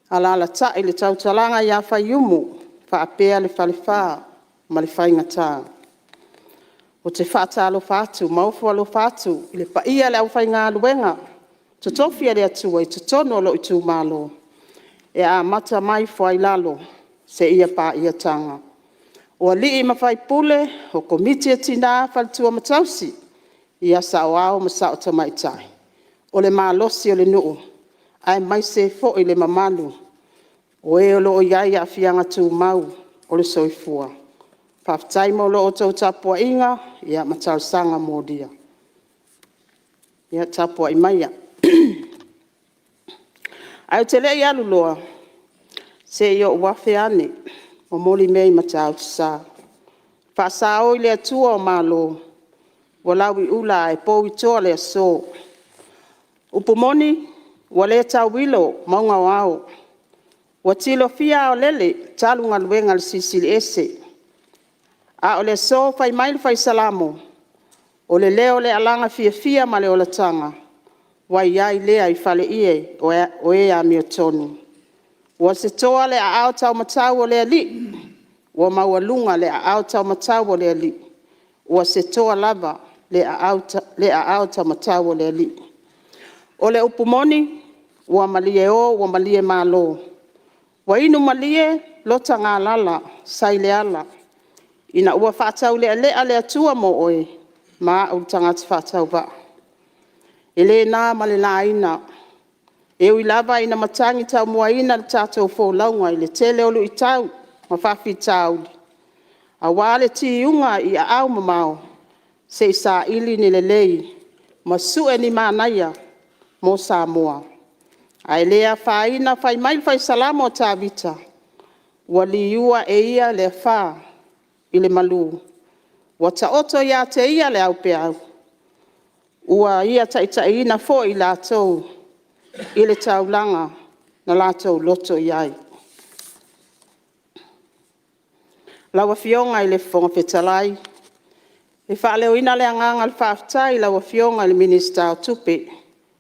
alalatai le tautalaga ia Faiumu faapea le Falefa ma le Faigata. Ou te faatalofa atu ma ofo alofa atu i le paia o le aufaigaluega totofi a le Atua i totonu o lou itumalo, e amata mai i Foailalo seia paia Taga. O alii ma faipule, o Komiti a Tina, Faletua ma Tausi, Saoao ma Sao Tamaitai. O le malosi o le nuu aemaise foi le mamalu o e o lo o i ai aafiaga tumau o le soifua. Faafetai mo la outou tapuaiga ma talosaga molia. Ia tapuai maia. Ae ou te le i alu loa, se i ou afe ane e momoli mea i Matautu-sa, faasa oi le Atua o Malo, ua lau i ula ae pou i toa le aso. O le upu moni ua le tauilo mauga o ao, ua tilofia aolele talu galuega a le Silisili Ese. A o le aso fai mai le fai Salamo, o le leo o le alaga fiafia ma le olataga, ua i ai lea i faleie o e amiotonu. Ua setoa le aao taumatau o le Alii, ua maualuga le aao taumatau o le Alii, ua setoa lava le aao taumatau o le Alii. O le upu moni, ua malieo ua maliemalo, ua inu malie lota galala sa i Leala ina ua faataulealea le Atua mo oe ma au le tagata faatauvaa. E le na ma le laina, e ui lava ina matagi taumuaina le tatou folauga i le tele o luitau ma faafitauli, aua le tiuga i aao mamao se i saili ni lelei ma sue ni manaia mo Samoa. Ae le afaina, fai mai le Salamo o Tavita, “Ua liua e ia le afa i le malu, ua taoto ia te ia le aupeau, ua ia taitaiina foi i latou i le taulaga na latou loto i ai.” Lau Afioga i le Fofoga Fetalai, e faaleoina le agaga o le faafetai i lau Afioga i le Minisita o Tupe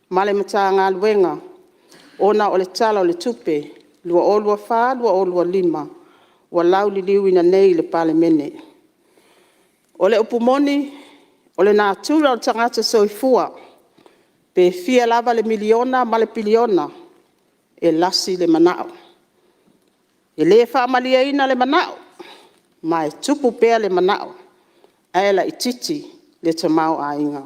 ma le Matagaluega ona o le Tala o le Tupe 2024/2025 ua lauliliuina nei e le Palemene. O le upu moni, o le natura o le tagata soifua, pe fia lava le miliona ma le piliona, e lasi le manao. E le faamalieina le manao, ma e tupu pea le manao ae laitiiti le tamaoaiga.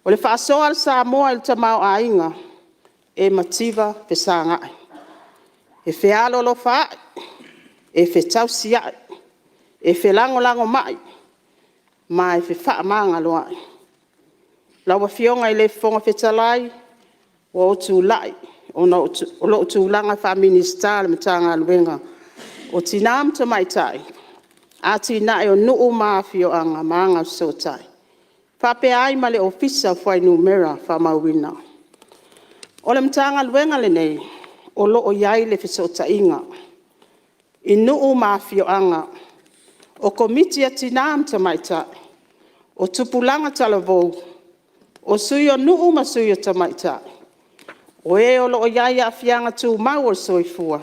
O le faasoa a le Samoa i le tamaoaiga, e mativa fesagai, e fealolofaai, e fetausiai, e felagolagomai ma e fefaamagaloai. Lau Afioga i le Fofoga Fetalai, ua ou tulai ona o lou tulaga faa-Minisita o le Matagaluega o Tina ma Tamaitai, Atinae o Nuu ma Afioga ma Agafesootai, faapea ai ma le Ofisa o Fuainumera Faamauina. O le Matagaluega lenei o lo o i ai le fesootaiga i nuu ma afioaga, o Komiti a Tina ma Tamaitai, o tupulaga talavou, o Sui o Nuu ma Sui o Tamaitai, o e o lo o i ai aafiaga tumau o le soifua,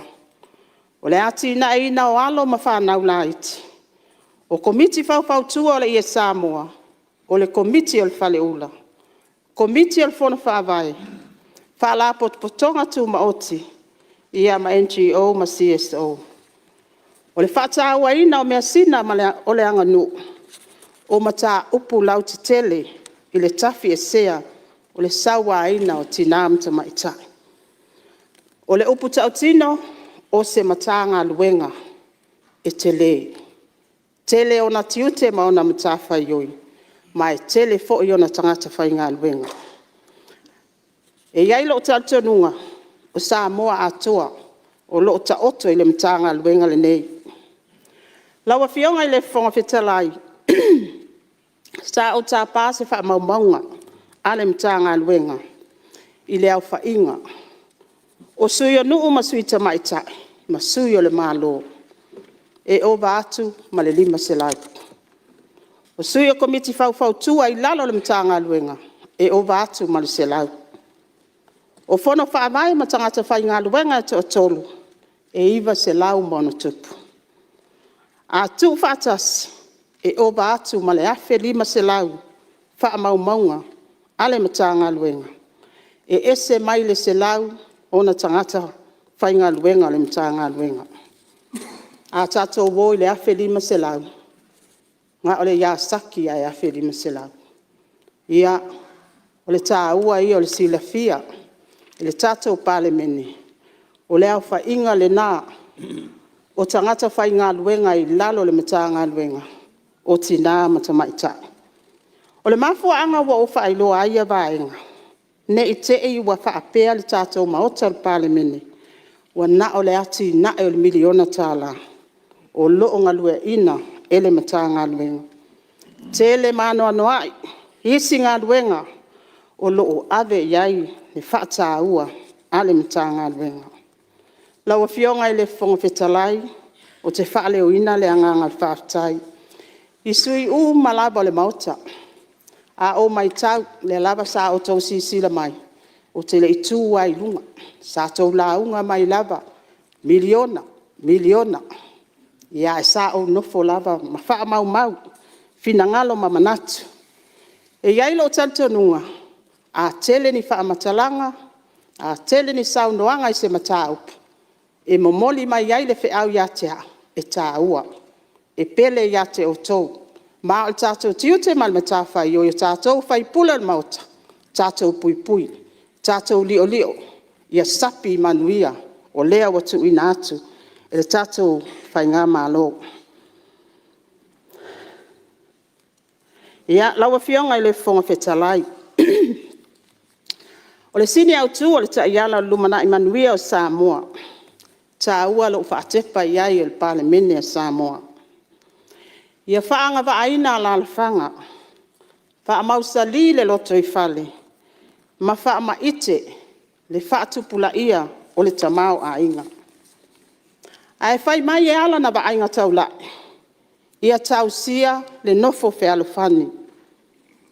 o le atinaeina o alo ma fanau laiti, o Komiti Faufautua o le Ie Samoa, o le Komiti o le Faleula, Komiti o le Fono Faavae, Faalapotopotoga Tumaoti ma NGO ma CSO. O le faatauaina o measina o le aganuu, o mataupu lautetele i le tafiesea o le sauaina o tina ma tamaitai. O le upu tautino, o se Matagaluega e tele, tele ona tiute ma ona matafaioi, ma e tele foi ona tagata faigaluega. E i ai lou talitonuga, o Samoa atoa o lo o taoto i le Matagaluega lenei. Lau Afioga i le Fofoga Fetalai, sa ou tapa se faamaumauga a le Matagaluega i le aofaiga o Sui o Nuu ma Sui Tamaitai ma Sui o le Malo, e ova atu ma le 500. O Sui o Komiti Faufautua i lalo o le Matagaluega, e ova atu ma le 100. O Fono Faavae ma tagata faigaluega e toatolu, e 900+. A tuufaatasi, e ova atu ma le 1500 faamaumauga a le Matagaluega, e ese mai le 100 o ona tagata faigaluega o le Matagaluega. A tatou o i le 1500, na o le Yazaki lava e 1500. Ia, o le taua ia o le silafia e le tatou Palemene, o le aofaiga lena o tagata faigaluega i lalo o le Matagaluega o Tina ma Tamaitai. O le mafuaaga ua ou faailoa ai ia vaega, ne i te i ua faapea le tatou Maota o le Palemene, ua na o le atinae o le $1miliona o lo o galueaiina e le Matagaluega. E tele ma anoanoai isi galuega o lo o ave i ai le faataua a le Matagaluega. Lau Afioga i le Fofoga Fetalai, ou te faaleoina le agaga o le faafetai i sui usufono uma lava o le Maota. A ou matau, o lea lava sa outou silasila mai, ou te le i tu lava i luga, sa outou lauga mai lava, $1miliona, $1miliona. Ae sa ou nofo lava ma faamaumau finagalo ma manatu. E i ai lou talitonuga, a tele ni faamatalaga, a tele ni saunoaga i se mataupu, e momoli mai ai le feau ia te au, e taua, e pele ia te outou. Ma o le tatou tiute ma le matafaioi o tatou o sui usufono o le Maota, tatou puipui, tatou liolio ia sapi manuia o lea ua tuuina atu e le tatou faigamalo. Lau Afioga i le Fofoga Fetalai, o le sini autu o le taiala o le lumanai manuia o Samoa, e taua lou faatepa i ai o le Palemene o Samoa. Ia faaagavaaina alalafaga, faamausali le lotoifale ma faamaite le faatupulaia o le tamaoaiga. Ae fai mai e ala ona vaaiga taulai, ia tausia le nofo fealofani,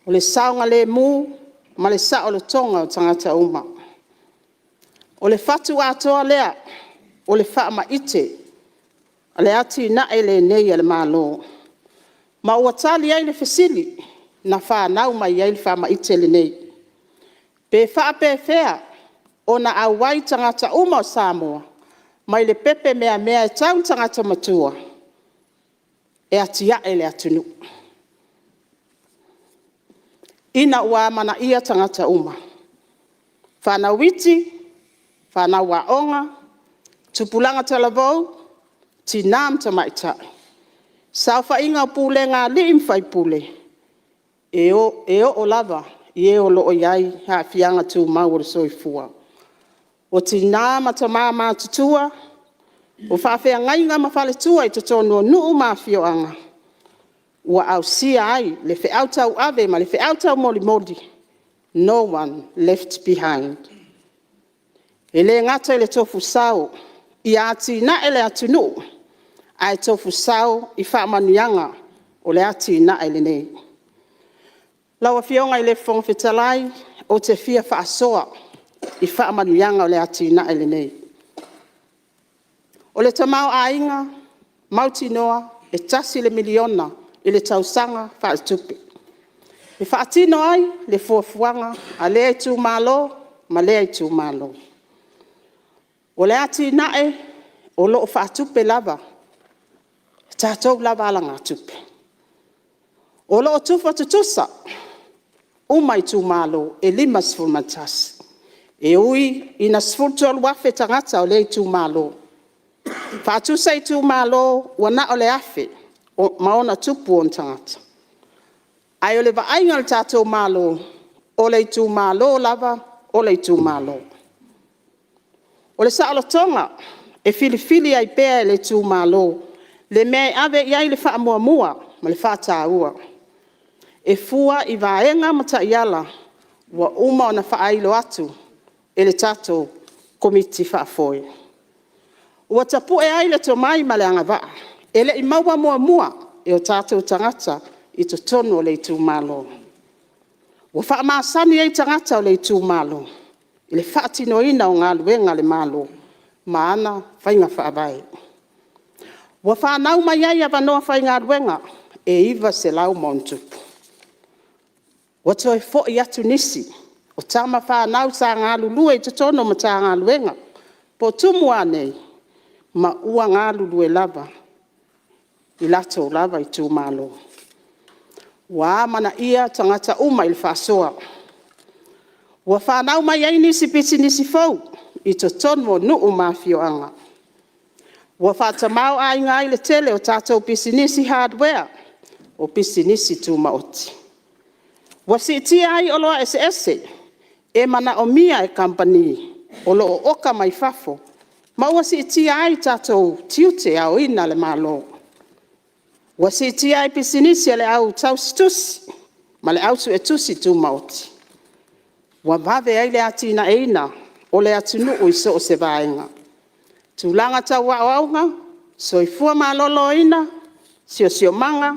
o le saogalemu ma le saolotoga o tagata uma. O le fatu atoa lea o le faamaite o le atinae lenei a le Malo. Ma ua tali ai le fesili na fanau mai ai le faamaite lenei. Pe faapefea ona auai tagata uma o Samoa mai le pepe meamea e tau i le tagata matua e atiae le atunuu, ina ua amanaia tagata uma, fanau iti, fanau aoga, tupulaga talavou, tina ma tamaitai, saofaiga a pulega a alii ma faipule, e oo lava i e o lo o i ai aafiaga tumau o le soifua. O tina ma tama matutua, o faafeagaiga ma faletua i totonu o nuu ma afioaga ua ausia ai le feau tauave ma le feau taumolimoli, no one left behind. E le gata i le tofu sao ia atinae le atunuu, ae tofu sao i faamanuiaga o le atinae lenei. Lau Afioga i le Fofoga Fetalai, ou te fia faasoa i faamanuiaga o le atinae lenei. O le tamaoaiga mautinoa e $1 miliona i le tausaga faaletupe, e faatino ai le fuafuaga a lea itumalo ma lea itumalo. O le atinae o lo o faatupe lava e tatou lava alagatupe. O lo o tufa tutusa uma itumalo e 51. E ui ina 13,000 tagata o lea itumalo, faatusa i itumalo ua na o le 1,000+ ona tagata. Ae o le vaaiga a le tatou Malo, o le itumalo lava o le itumalo. O le saolotoga e filifili ai pea e le itumalo le mea e ave i ai le faamuamua ma le faataua. E fua i vaega ma taiala ua uma ona faailo atu e le tatou Komiti Faafoe. Ua tapue ai le tomai ma le agavaa e le i maua muamua e o tatou tagata i totonu o le itumalo. Ua faamasani ai tagata o le itumalo i le faatinoina o galuega a le Malo ma ana faiga faavae. Ua fanau mai ai avanoa faigaluega e 900+. Ua toe foi atu nisi o tama fanau sa galulue i totonu o Matagaluega po o tumu a nei, ma ua galulue lava i latou lava itumalo. Ua amanaia tagata uma i le faasoa. Ua fanau mai ai nisi pisinisi fou i totonu o nuu ma afioaga. Ua faatamaoaiga ai le tele o tatou pisinisi hardware, o pisinisi tumaoti. Ua siitia ai oloa eseese e manaomia e kamupani o lo o oka mai fafo, ma ua siitia ai tatou tiute aoina a le Malo. Ua siitia ai pisinisi a le au tausi tusi ma le au suetusi tumaoti. Ua vave ai le atinaeina o le atunuu i so o se vaega. Tulaga tau aoaoga, soifua maloloina, siosiomaga,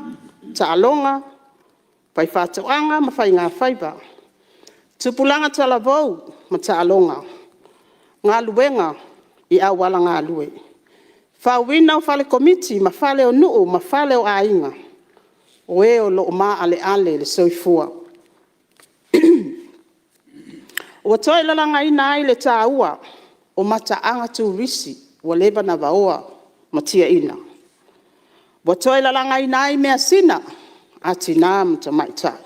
taaloga, faifaatoaga ma faigafaiva, tupulaga talavou ma taaloga, galuega i aualagalue. Fauina o fale komiti ma fale o nuu ma fale o aiga, o e o lo o maaleale le soifua. Ua toe lalagaina ai le taua o mataaga turisi ua leva ona vaoa ma tiaina. Ua toe lalagaina ai measina a tina ma tamaitai.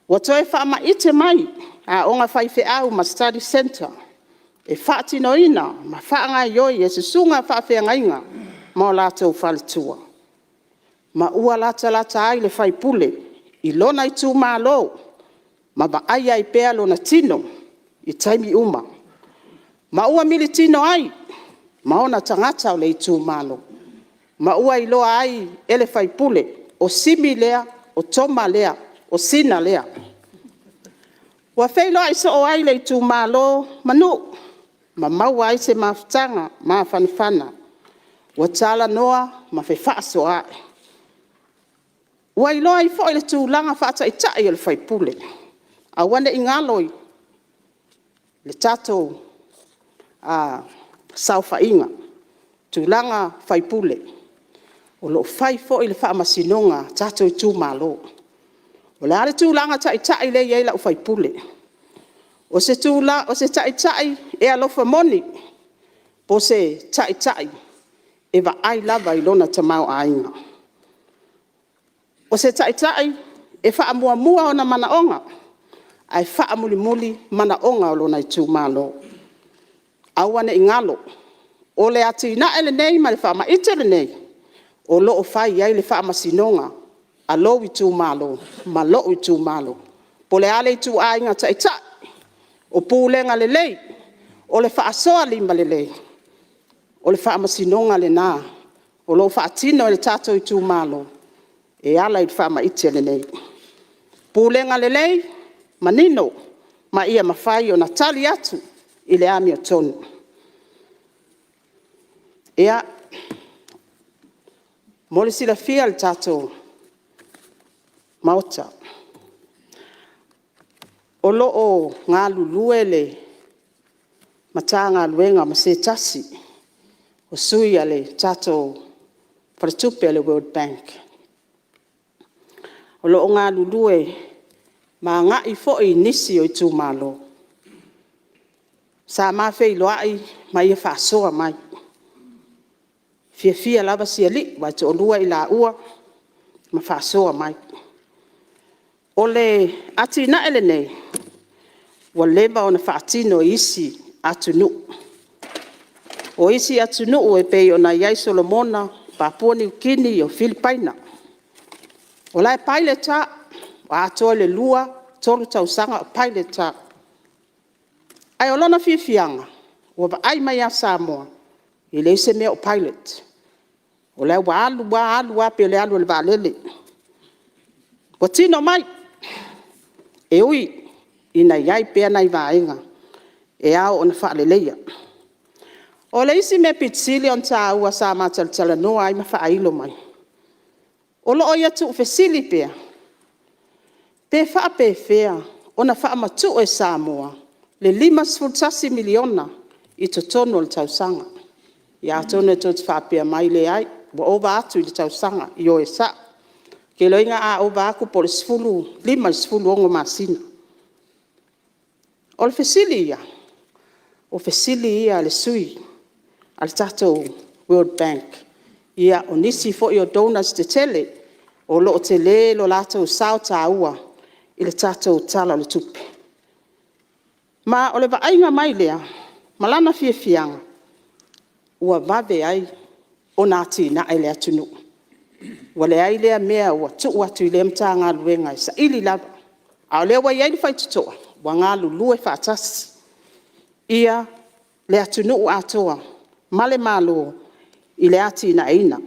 Ua toe faamaite mai aoga a faifeau ma study centre e faatinoina ma faagaoioi e susuga i faafeagaiga ma o latou faletua. Ma ua latalata ai le sui usufono i lona itumalo ma vaaia ai pea lona tino i taimi uma. Ma ua militino ai ma ona tagata o le itumalo. Ma ua iloa ai e le sui usufono, o Simi lea, o Toma lea, o Sina lea. Ua feiloai soo ai le itumalo ma nuu ma maua ai se mafutaga mafanafana. Ua talanoa ma fefaasoaai. Ua iloa ai foi le tulaga faataitai o le sui usufono. Aua ne i galo i le tatou saofaiga tulaga sui usufono. O lo o fai foi le faamasinoga a tatou itumalo. O le a le tulaga taitai lea e i ai lau sui usufono? O se taitai e alofa moni? Po o se taitai e vaai lava i lona tamaoaiga? O se taitai e faamuamua ona manaoga ae faamulimuli manaoga o lona itumalo? Aua ne i galo, o le atinae lenei ma le faamaite lenei, o lo o fai ai le faamasinoga a lou itumalo ma lou itumalo. Po o le a le ituaiga taitai, o pulega lelei, o le faasoa limalelei, o le faamasinoga lena o lo o faatino e le tatou itumalo e ala i le faamaite lenei. Pulega lelei, manino ma ia mafai ona tali atu i le amiotonu. Ia, mo le silafia e le tatou Maota, o lo o galulue le Matagaluega ma se tasi o sui a le tatou Faletupe o le World Bank. O lo o galulue ma agai foi i nisi o itumalo. Sa ma feiloai ma ia faasoa mai. E fiafia lava si alii aua e toalua i laua ma faasoa mai. O le atinae lenei, ua leva ona faatino e isi atunuu. O isi atunuu e pei ona i ai Solomona, Papua Niu Kini, o Filipaina. O la e pilot lava, ua atoa i le 2, 3 tausaga o pilot lava. Ae o lona fiafiaga, ua vaai mai ia Samoa, e leai se mea o pilot. O la ua alu lava alu lava e pei o le alu a le vaalele. Ua tino mai, e ui ina i ai pea nai vaega e ao ona faaleleia. O le isi mea e pito sili ona taua sa ma talatalanoa ai ma faailo mai, o lo o ia tuufesili pea, pe faapefea ona faamatuu e Samoa le $51 miliona i totonu o le tausaga. Ia atonu e tou te faapea mai, leai ua ova atu i le tausaga. Ioe e sao. Ou te iloaina a ova atu po o le 15 i le 16 masina. O le fesili ia, o fesili ia a le sui a le tatou World Bank, ia o nisi foi o donors tetele o lo o tele lo latou sao taua i le tatou Tala o le Tupe. Ma o le vaaiga mai lea ma lana fiafiaga, ua vave ai ona atinae le atunuu. Ua leai lea mea ua tuu atu i lea Matagaluega e saili lava, ae o lea ua i ai le faitotoa, ua galulue faatasi ia le atunuu atoa ma le Malo i le atinaeina.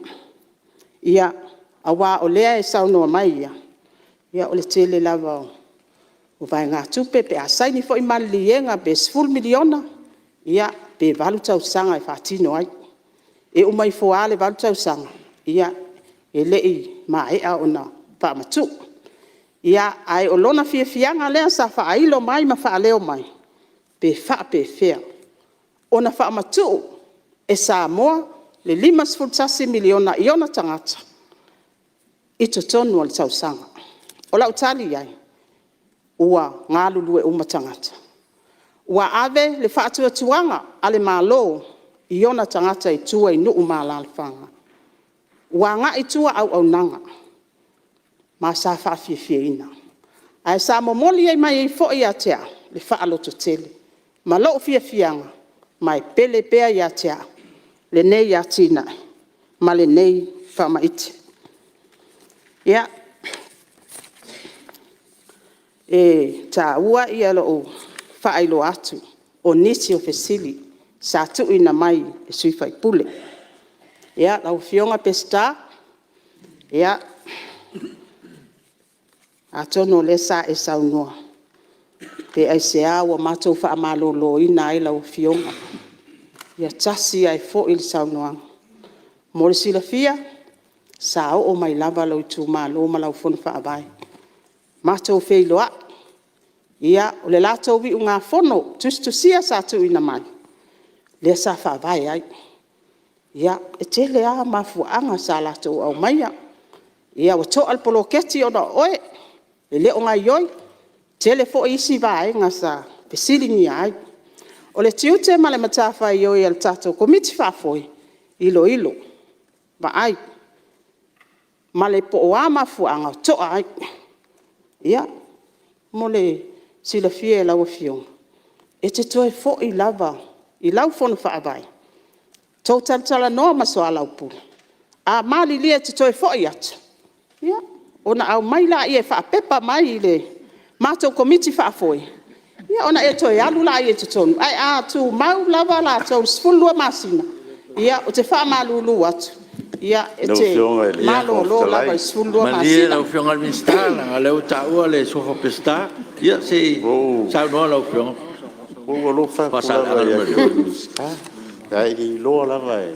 Ia aua o lea e saunoa mai ia, ia o le tele lava o vaegatupe pe a saini foi maliliega pe $10 miliona, ia pe 8 tausaga e faatino ai. E uma ifo lava le 8 tausaga, ia e le i maea ona faamatuu. Ia ae o lona fiafiaga lea sa faailo mai ma faaleo mai, pe faapefea ona faamatuu e Samoa le $51 miliona i ona tagata i totonu o le tausaga. O lau tali i ai, ua galulue uma tagata. Ua ave le faatuatuaga a le Malo i ona tagata i tua i nuu ma alalafaga. Ua agai i tua auaunaga ma sa faafiafiaina. Ae sa momoli mai ai foi ia te au, le faalototele ma lou fiafiaga, ma e pele pea ia te au lenei atinae ma lenei faamaite. Ia e taua ia lou faailoa atu o nisi o fesili sa tuuina mai e sui usufono. Ia lau afioga Peseta, ia atonu o lea sa e saunoa, pe aisea ua o matou faamaloloina ai lau afioga? Ia tasi ae foi le saunoaga. Mo le silafia, sa oo mai lava lou itumalo ma lau fono faavae, matou feiloai. Ia o le latou iugafono tusitusia sa tuuina mai, lea sa faavae ai. Ia e tele lava mafuaaga sa o latou aumaia. Ia ua toa le poloketi ona o oe, e le o gaioi. Tele foi isi vaega sa fesiligia ai. O le tiute ma le matafaioi a le tatou Komiti Faafoe, iloilo, vaai ma le po o a mafuaaga ua toa ai. Ia mo le silafia e lau afioga, e te toe foi lava i lau fono faavae, tou talatalanoa ma soalaupule, a malilie e te toe foi atu, ia ona aumai lea e faapepa mai i le matou Komiti Faafoe, ia ona e toe alu lea i totonu. Ae a tumau lava latou i le 12 masina, ia ou te faamalulu atu, ia e te malolo lava i le 12 masina. Malie lau afioga i le Minisita leaga o lea ua taua le suafa o Peseta. Ia se i saunoa lau afioga. Ua ou alofa atu lava i le Minisita, ae le iloa lava e…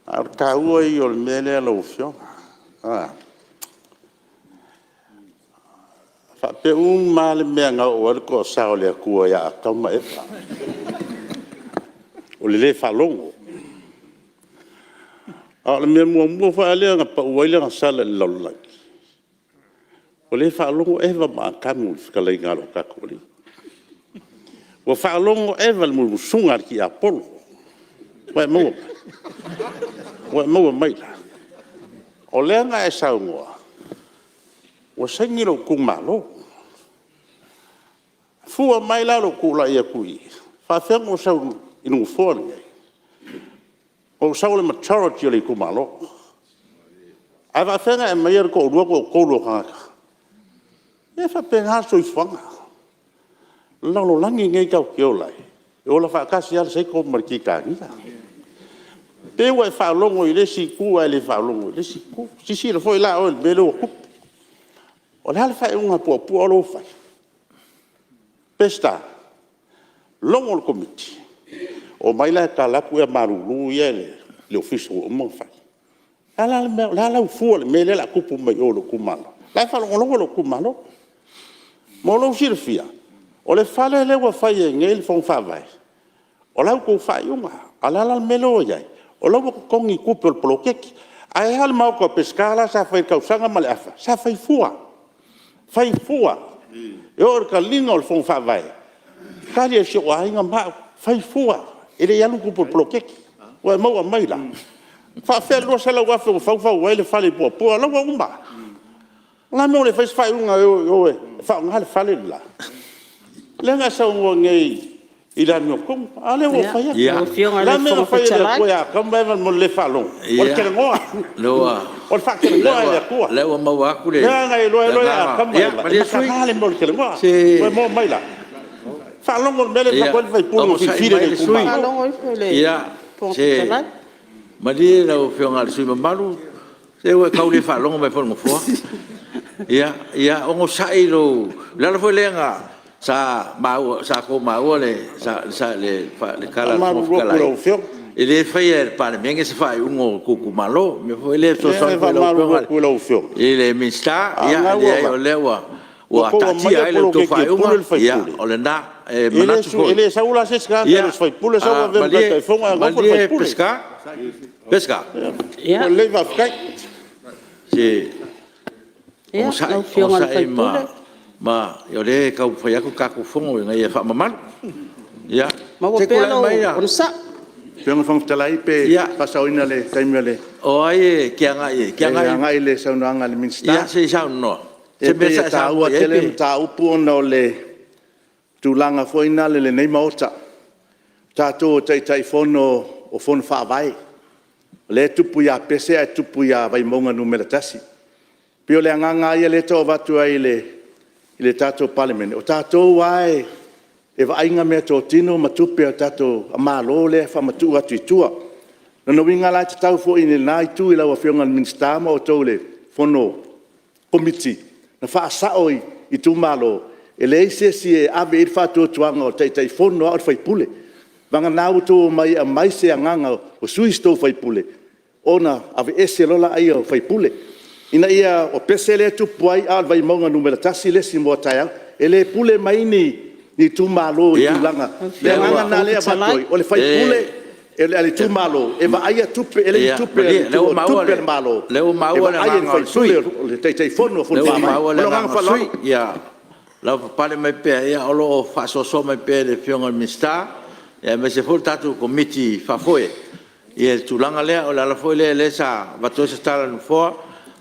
Ae o le taua ia o le mea lea lau afioga, a faapea uma lava le mea na oo i ai le toasea o le Atua ia Atamu ma Eva, o le le faalogo. A o le mea muamua foi lea na pau ai lana sala i le lalolagi, ua le faalogo Eva ma Atamu i le fetalaiga a lo tatou Alii. Ua faalogo Eva i le musumusuga a le tiapolo. Ua e maua mai? Ua e maua mai la? O lea na e saunoa, ua saini lou itumalo. Fua mai la lou tulai atu i i, e faafefea ona ou sau i le nofoa lenei? Na ou sau o le majority o le itumalo. Ae faafefea ona e aumaia le toalua toatolu o tagata? Ia e faapena le soifuaga. O le lalolagi lenei tatou te ola ai, e ola faatasi lava le Saito ma le Titania. E pei ua e faalogo i le isi itu ae le faalogo i le isi itu. Silasila foi la oe i le mea lea ua tupu. O le a le faaiuga a Puapua lea ua fai? Peseta, logo le Komiti, omai la e tatala atu malulu ia i le ofisa ua uma ona fai. O le a lau fua i le mea lea o le a tupu mai o i lou itumalo? O la e faalogologo lou itumalo. Mo lou silafia, o le fale lea ua fai ai nei le fono faavae, o la outou faaiuga. A o le a la le mea lea ua i ai? O la ua totogi tupe o le poloketi. Ae a le maota o Peseta la sa fai i le tausaga ma le afa? Sa fai fua, fai fua. E oo i le taliga o le fono faavae, tali e si ou aiga ma au, fai fua, e le i alu ni tupe o le poloketi. Ua e maua mai la? E faafefea le $200,000 na fau fau ai le fale i Puapua? O la ua uma. O le a le mea ua le fai ai se faaiuga e o e faaaoga le fale le la? Lea na e saunoa nei i le amiotonu, a lea ua ou fai atu. Lau Afioga O i le a le le mea na Fofoga fai e le Fetalai… Atua ia Atamu ma Eva mo le le faalogo? O le talanoa. O le faatalanoa e le Atua. Lea ua maua atu le Lea na e iloa ai loa agaga. Atamu ma Ia Eva, e malie le sui mataga le mea o le talanoa. usufono. Ua e maua mai la? Faalogo i le mea lea e fai atu ai le sui usufono na Onosai filifili e mai le le sui usufono. itumalo. Faalogo ifo le Fofoga Se Fetalai. malie lau Afioga i le sui usufono mamalu, se ua e tau le faalogo mai foi i le Nofoa. Ia onosai lou… O le ala foi lea sa outou maua le tala a le Fofoga Faamalulu atu i Fetalai, lau Afioga. e le faia e le Palemene se faaiuga o outou itumalo. O le mea foi lea e Leai fesoasoani e foi i lau faamalulu Afioga atu i lau Afioga, i le Minisita, a o ia lena ua leai o avatu, lea ua ua outou taatia aumaia ai la outou poloketi e faaiuga, pule le sui ia usufono. o lena. E E manatu foi… le sau la se isi tagata e le o se sui usufono sau avea ma Taitaifono ae nofo le Malie sui usufono. Peseta. Peseta. Ua lelei faafetai. Se Lau onosai, Afioga i le onosai sui usufono… ma o lea e taumafai atu le tatou Fono ina ia faamamalu. Ia Maua se i pea tulai lou mai… onosai. Lau Afioga i le Fofoga Fetalai pe faasaoina o le taimi o le… O ai e te agai… E agai i le saunoaga a le Minisita. Ia se i saunoa. E Se mea pei sa e e taua saunoa i ai tele pe… le mataupu ona o le tulaga foi lea i lenei Maota, o tatou o Taitaifono o Fono Faavae, o lea e tupu ia Pese ae tupu ia Vaimauga 1. E pei o le agaga lava ia lea e tau avatu ai i le tatou Palemene, o tatou lava e vaai meatotino ma tupe a le tatou Malo lea e faamatuu atu i tua. O lona uiga la e tatau foi i lena itu i lau Afioga i le Minisita ma outou le Komiti ona faasao i itumalo, e leai se isi e ave i ai le faatuatuaga o le Taitaifono lava o le sui usufono. Vagana ua outou omai e aumai se agaga o sui a outou sui usufono ona aveese loa lea o sui usufono. Ina ia… o Pese lea e tupu ai a o le Vaimauga 1 le isi mo a taeao. E le pule mai ni itumalo i tulaga… Lau O le Afioga i le agaga lena Fofoga lea e avatu Fetalai… ai, o le sui usufono a le itumalo e vaaia tupe, e le o ni tupe a le Malie itumalo o tupe a le Malo o lea ua e maua le vaai e le agaga o le sui sui usufono o le Taitaifono o usufono. Fono O lea ua Faavae. maua Ma le lou agaga agaga o le sui faaaloalo. usufono. Ia lavapapale mai pea o lo o faasoasoa mai pea e le Afioga i le Minisita aemaise foi le tatou Komiti Faafoe le tulaga lea. O le ala foi lea sa avatu ai se tala a le Nofoa,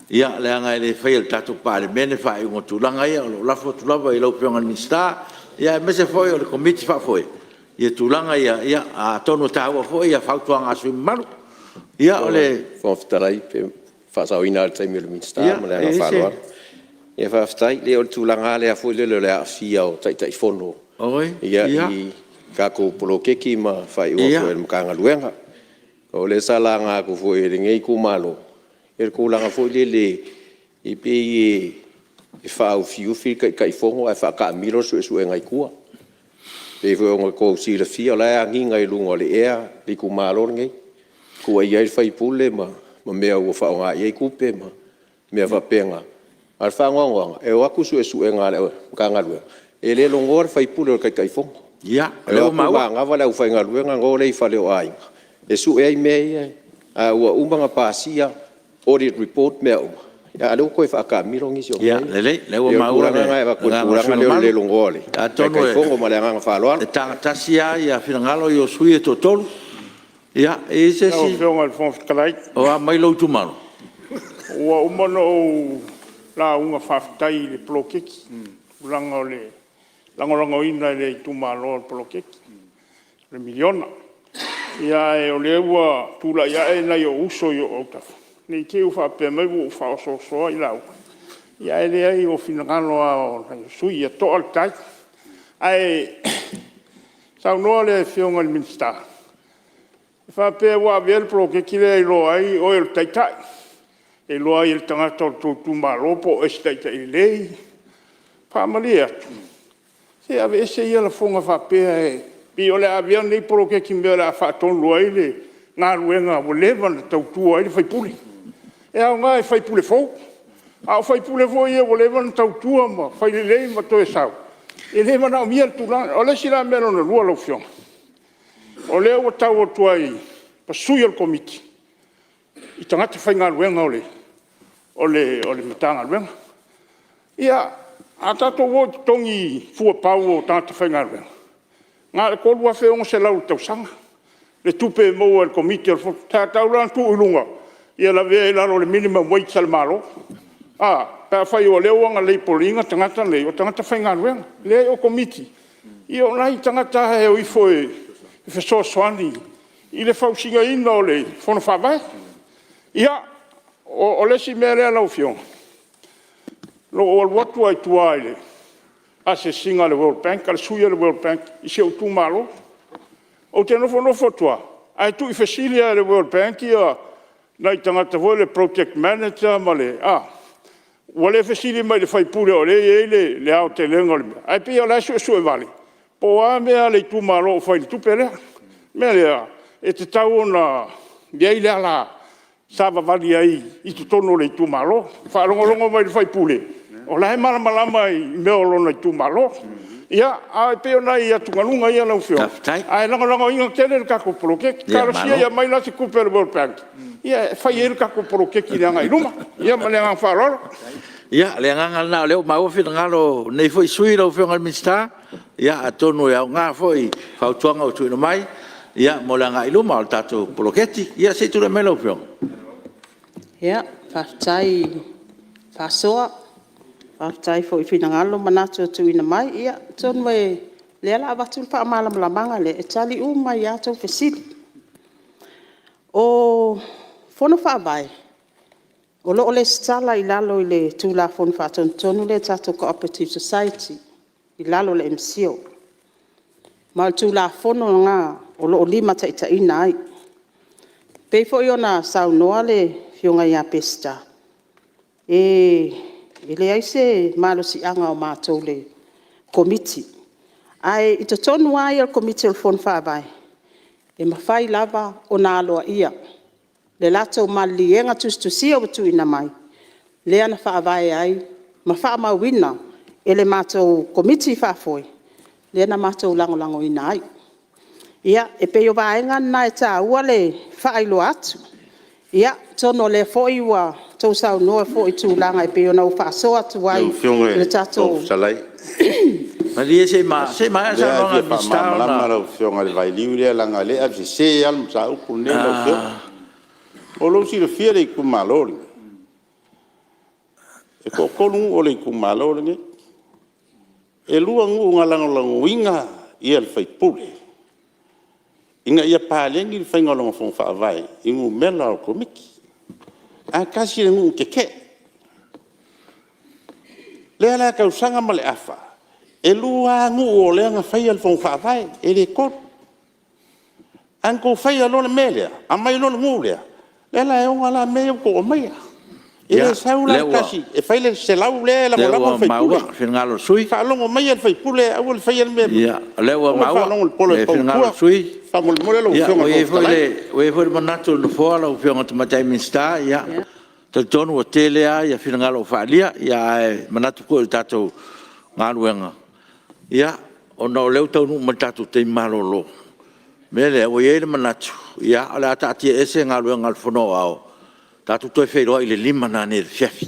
leaga e le faia e le tatou Palemene faaiuga o tulaga ia. O lo o lafo atu lava i lau Afioga i le Minisita aemaise foi o le Komiti Faafoe tulaga ia, atonu e taua foi fautuaga a sui usufono mamalu. Ia o le… Lau Afioga i le Fofoga Fetalai pe faasaoina lava o le taimi o le Minisita Ia ma le e i agaga ai se… faaaloalo. Ia faafetai. Leai o le tulaga lava lea foi lele o le aafia o Taitaifono Oi i tatou poloketi ma faaiuga foi a le Matagaluega. O lea sa laga atu foi e lenei itumalo le tulaga foi lele e pei e faaufiufi le Taitaifono ae faataamilo le suesuega i tua. E pei foi ona outou silafia o la e agiga i luga o le ea le itumalo lenei, tuuaia ai le sui usufono ma mea ua faaaoga i ai tupe ma mea faapena. A o le faanoanoaga, e o atu suesuega a le Matagaluega, e le logoa le sui usufono o le Taitaifono. Ia, o E lea o ua atu maua. manava le aufaigaluega ona o lea i fale o aiga e sue ai mea ia, ae ua uma ona pasia audit report ma mea uma, a o lea ua toe faataamilo nisi o mea Ia ia. lelei o lea ua E pei o le maua tulaga le lena e avatu ai agaga o le le sui tulaga lea o le usufono le mamalu. logoa o le Atonu Taitaifono. Ma le agaga faaaloalo. E tagatasi lava finagalo ia o sui usufono ia e toatolu. Ia, e i ai se Lau isi Afioga i le Fofoga Fetalai… O a mai lou itumalo? Ua uma ona ou lauga faafetai i le poloketi i le tulaga o le lagolagoina e le itumalo le poloketi o le miliona. Ae o lea ua tulai ae nai ou uso i ou autafa ne i te i ua faapea mai ua ou faaosoosoa i lauga, ae leai o finagalo lava o sui usufono ia to'a le tai. Ae saunoa le Afioga i le Minisita e faapea ua avea le poloketi lea e iloa ai oe o le taitai, e iloa ai e le tagata o le tou itumalo po o oe o se taitai lelei. E faamalie atu, se aveese ia lafoga faapea e pei o le a avea lenei poloketi ma mea o le a faatonu ai le galuega ua leva ona tautua ai le sui usufono. E aoga i sui usufono fou, a o sui usufono foi ia ua leva ona tautua ma fai lelei ma toe sau, e le manaomia le tulaga lea. O le isi la mea lona lua lau Afioga, o lea ua tau atu ai ma sui o le Komiti i tagata faigaluega o le Matagaluega. Ia, a tatou o i totogi fua pau o tagata faigaluega, na o le $3,600 i le tausaga le tupe e maua e le Komiti o le Fono. Sa tatau la ona tuu i luga ia lavea ai i lalo o le minimum wage a le Malo pe afai o lea ua ia label ina tagata nei o tagata faigaluega. Leai o Komiti, ia o nai tagata lava e o ifo e fesoasoani i le fausiaina o le Fono Faavae. Ia, o le isi mea lea lau Afioga, na ou alu atu lava i tua i le asiasiga a le World Bank a le sui o le World Bank i si ou itumalo. Ou te nofonofo atu lava ae tuufaafesili lava e le World Bank nai tagata foi ia le project manager ma le… Ua le fesili mai i le sui usufono o lea e i ai le aotelega o le mea, ae pei o la e suesue vale po o a mea a le itumalo o fai i le tupe lea. O le mea lea, e tatau ona i ai le ala savavali ai i totonu o le itumalo, faalogologo mai i le sui usufono o la e malamalama i mea o lona itumalo. Ia, ae pei o nai atugaluga ia lau Afioga, ae lagolagoina tele le tatou poloketi. Talosia ia aumai la se tupe a le World Bank e fai ai le tatou poloketi i le agai i luma. Ia ma le agaga faaaloalo. Ia, o le agaga lena o lea ua maua finagalo o lenei foi sui usufono lau Afioga i le Minisita. Ia atonu e aoga foi fautuaga ua tuuina mai mo le agai i luma o le tatou poloketi. Ia se i tulai mai lau Afioga. Faafetai faasoa, faafetai foi i finagalo ma manatu ua tuuina mai. Ia atonu o lea o le a avatu le faamalamalamaga lea e tali uma ai lava a outou fesili. O Fono Faavae, o lo o resitala i lalo i le Tulafono Faatonutonu lea a le tatou Cooperative Society i lalo o le MCIL. Ma o le Tulafono lena o lo o limataitaiina ai. E pei foi ona saunoa le Afioga ia Peseta, e leai se malosiaga o matou le Komiti. Ae i totonu lava ia o le Komiti o le Fono Faavae, e mafai lava ona aloaia le latou maliliega tusitusia ua tuuina mai, lea na faavae ai ma faamauina e le matou Komiti Faafoe, lea na matou lagolagoina ai. Ia, e pei o vaega na e taua le faailoa atu. Ia, atonu o lea foi ua outou saunoa foi i tulaga e pei ona ou faasoa atu ai Lau Afioga i i le le tatou… Fofoga Fetalai… Malie se i maea le O saunoaga lea a e le fia Minisita ona… faamalamalama lau Afioga i le vailiu lea leaga o lea e avesese lava le mataupu lenei lau Afioga. Mo lou silafia i le itumalo lenei, e toatolu nuu o le itumalo lenei. E 2 nuu na lagolagoina le sui usufono ina ia paleni le faiga o lona fono faavae i numera o le Komiti, ae tasi le nuu na tete'e. Lea la e tausaga ma le afa, e 2 lava nuu o lea na faia le fono faavae, e le 3. Ae na outou faia loa le mea lea, aumai loa le nuu lea, lea la e ona mea ia ua outou aumaia. E le sau Ia, la le tasi e fai le 100 lea e o lea lagolago ua le sui maua usufono. le finagalo o le sui usufono. Faalogo maia le sui usufono ae aua le faia le mea… O lea ua Aua le maua faalogo i le pola le e finagalo o pau i le sui tua. Faamolemole lau usufono. Afioga i le Fofoga Fetalai. Ua i ai foi le manatu o le Nofoa lau Afioga i le Tamaitai Minisita, e talitonu ua tele lava finagalo ua faaalia, ae manatu foi i le tatou galuega, ona o lea ua taunuu mai i le tatou taimi malolo. O le mea lea ua i ai le manatu, o le a faataatiaese Galuega a le Fono Aoao, tatou toe feiloai i le 5 nanei i le afiafi.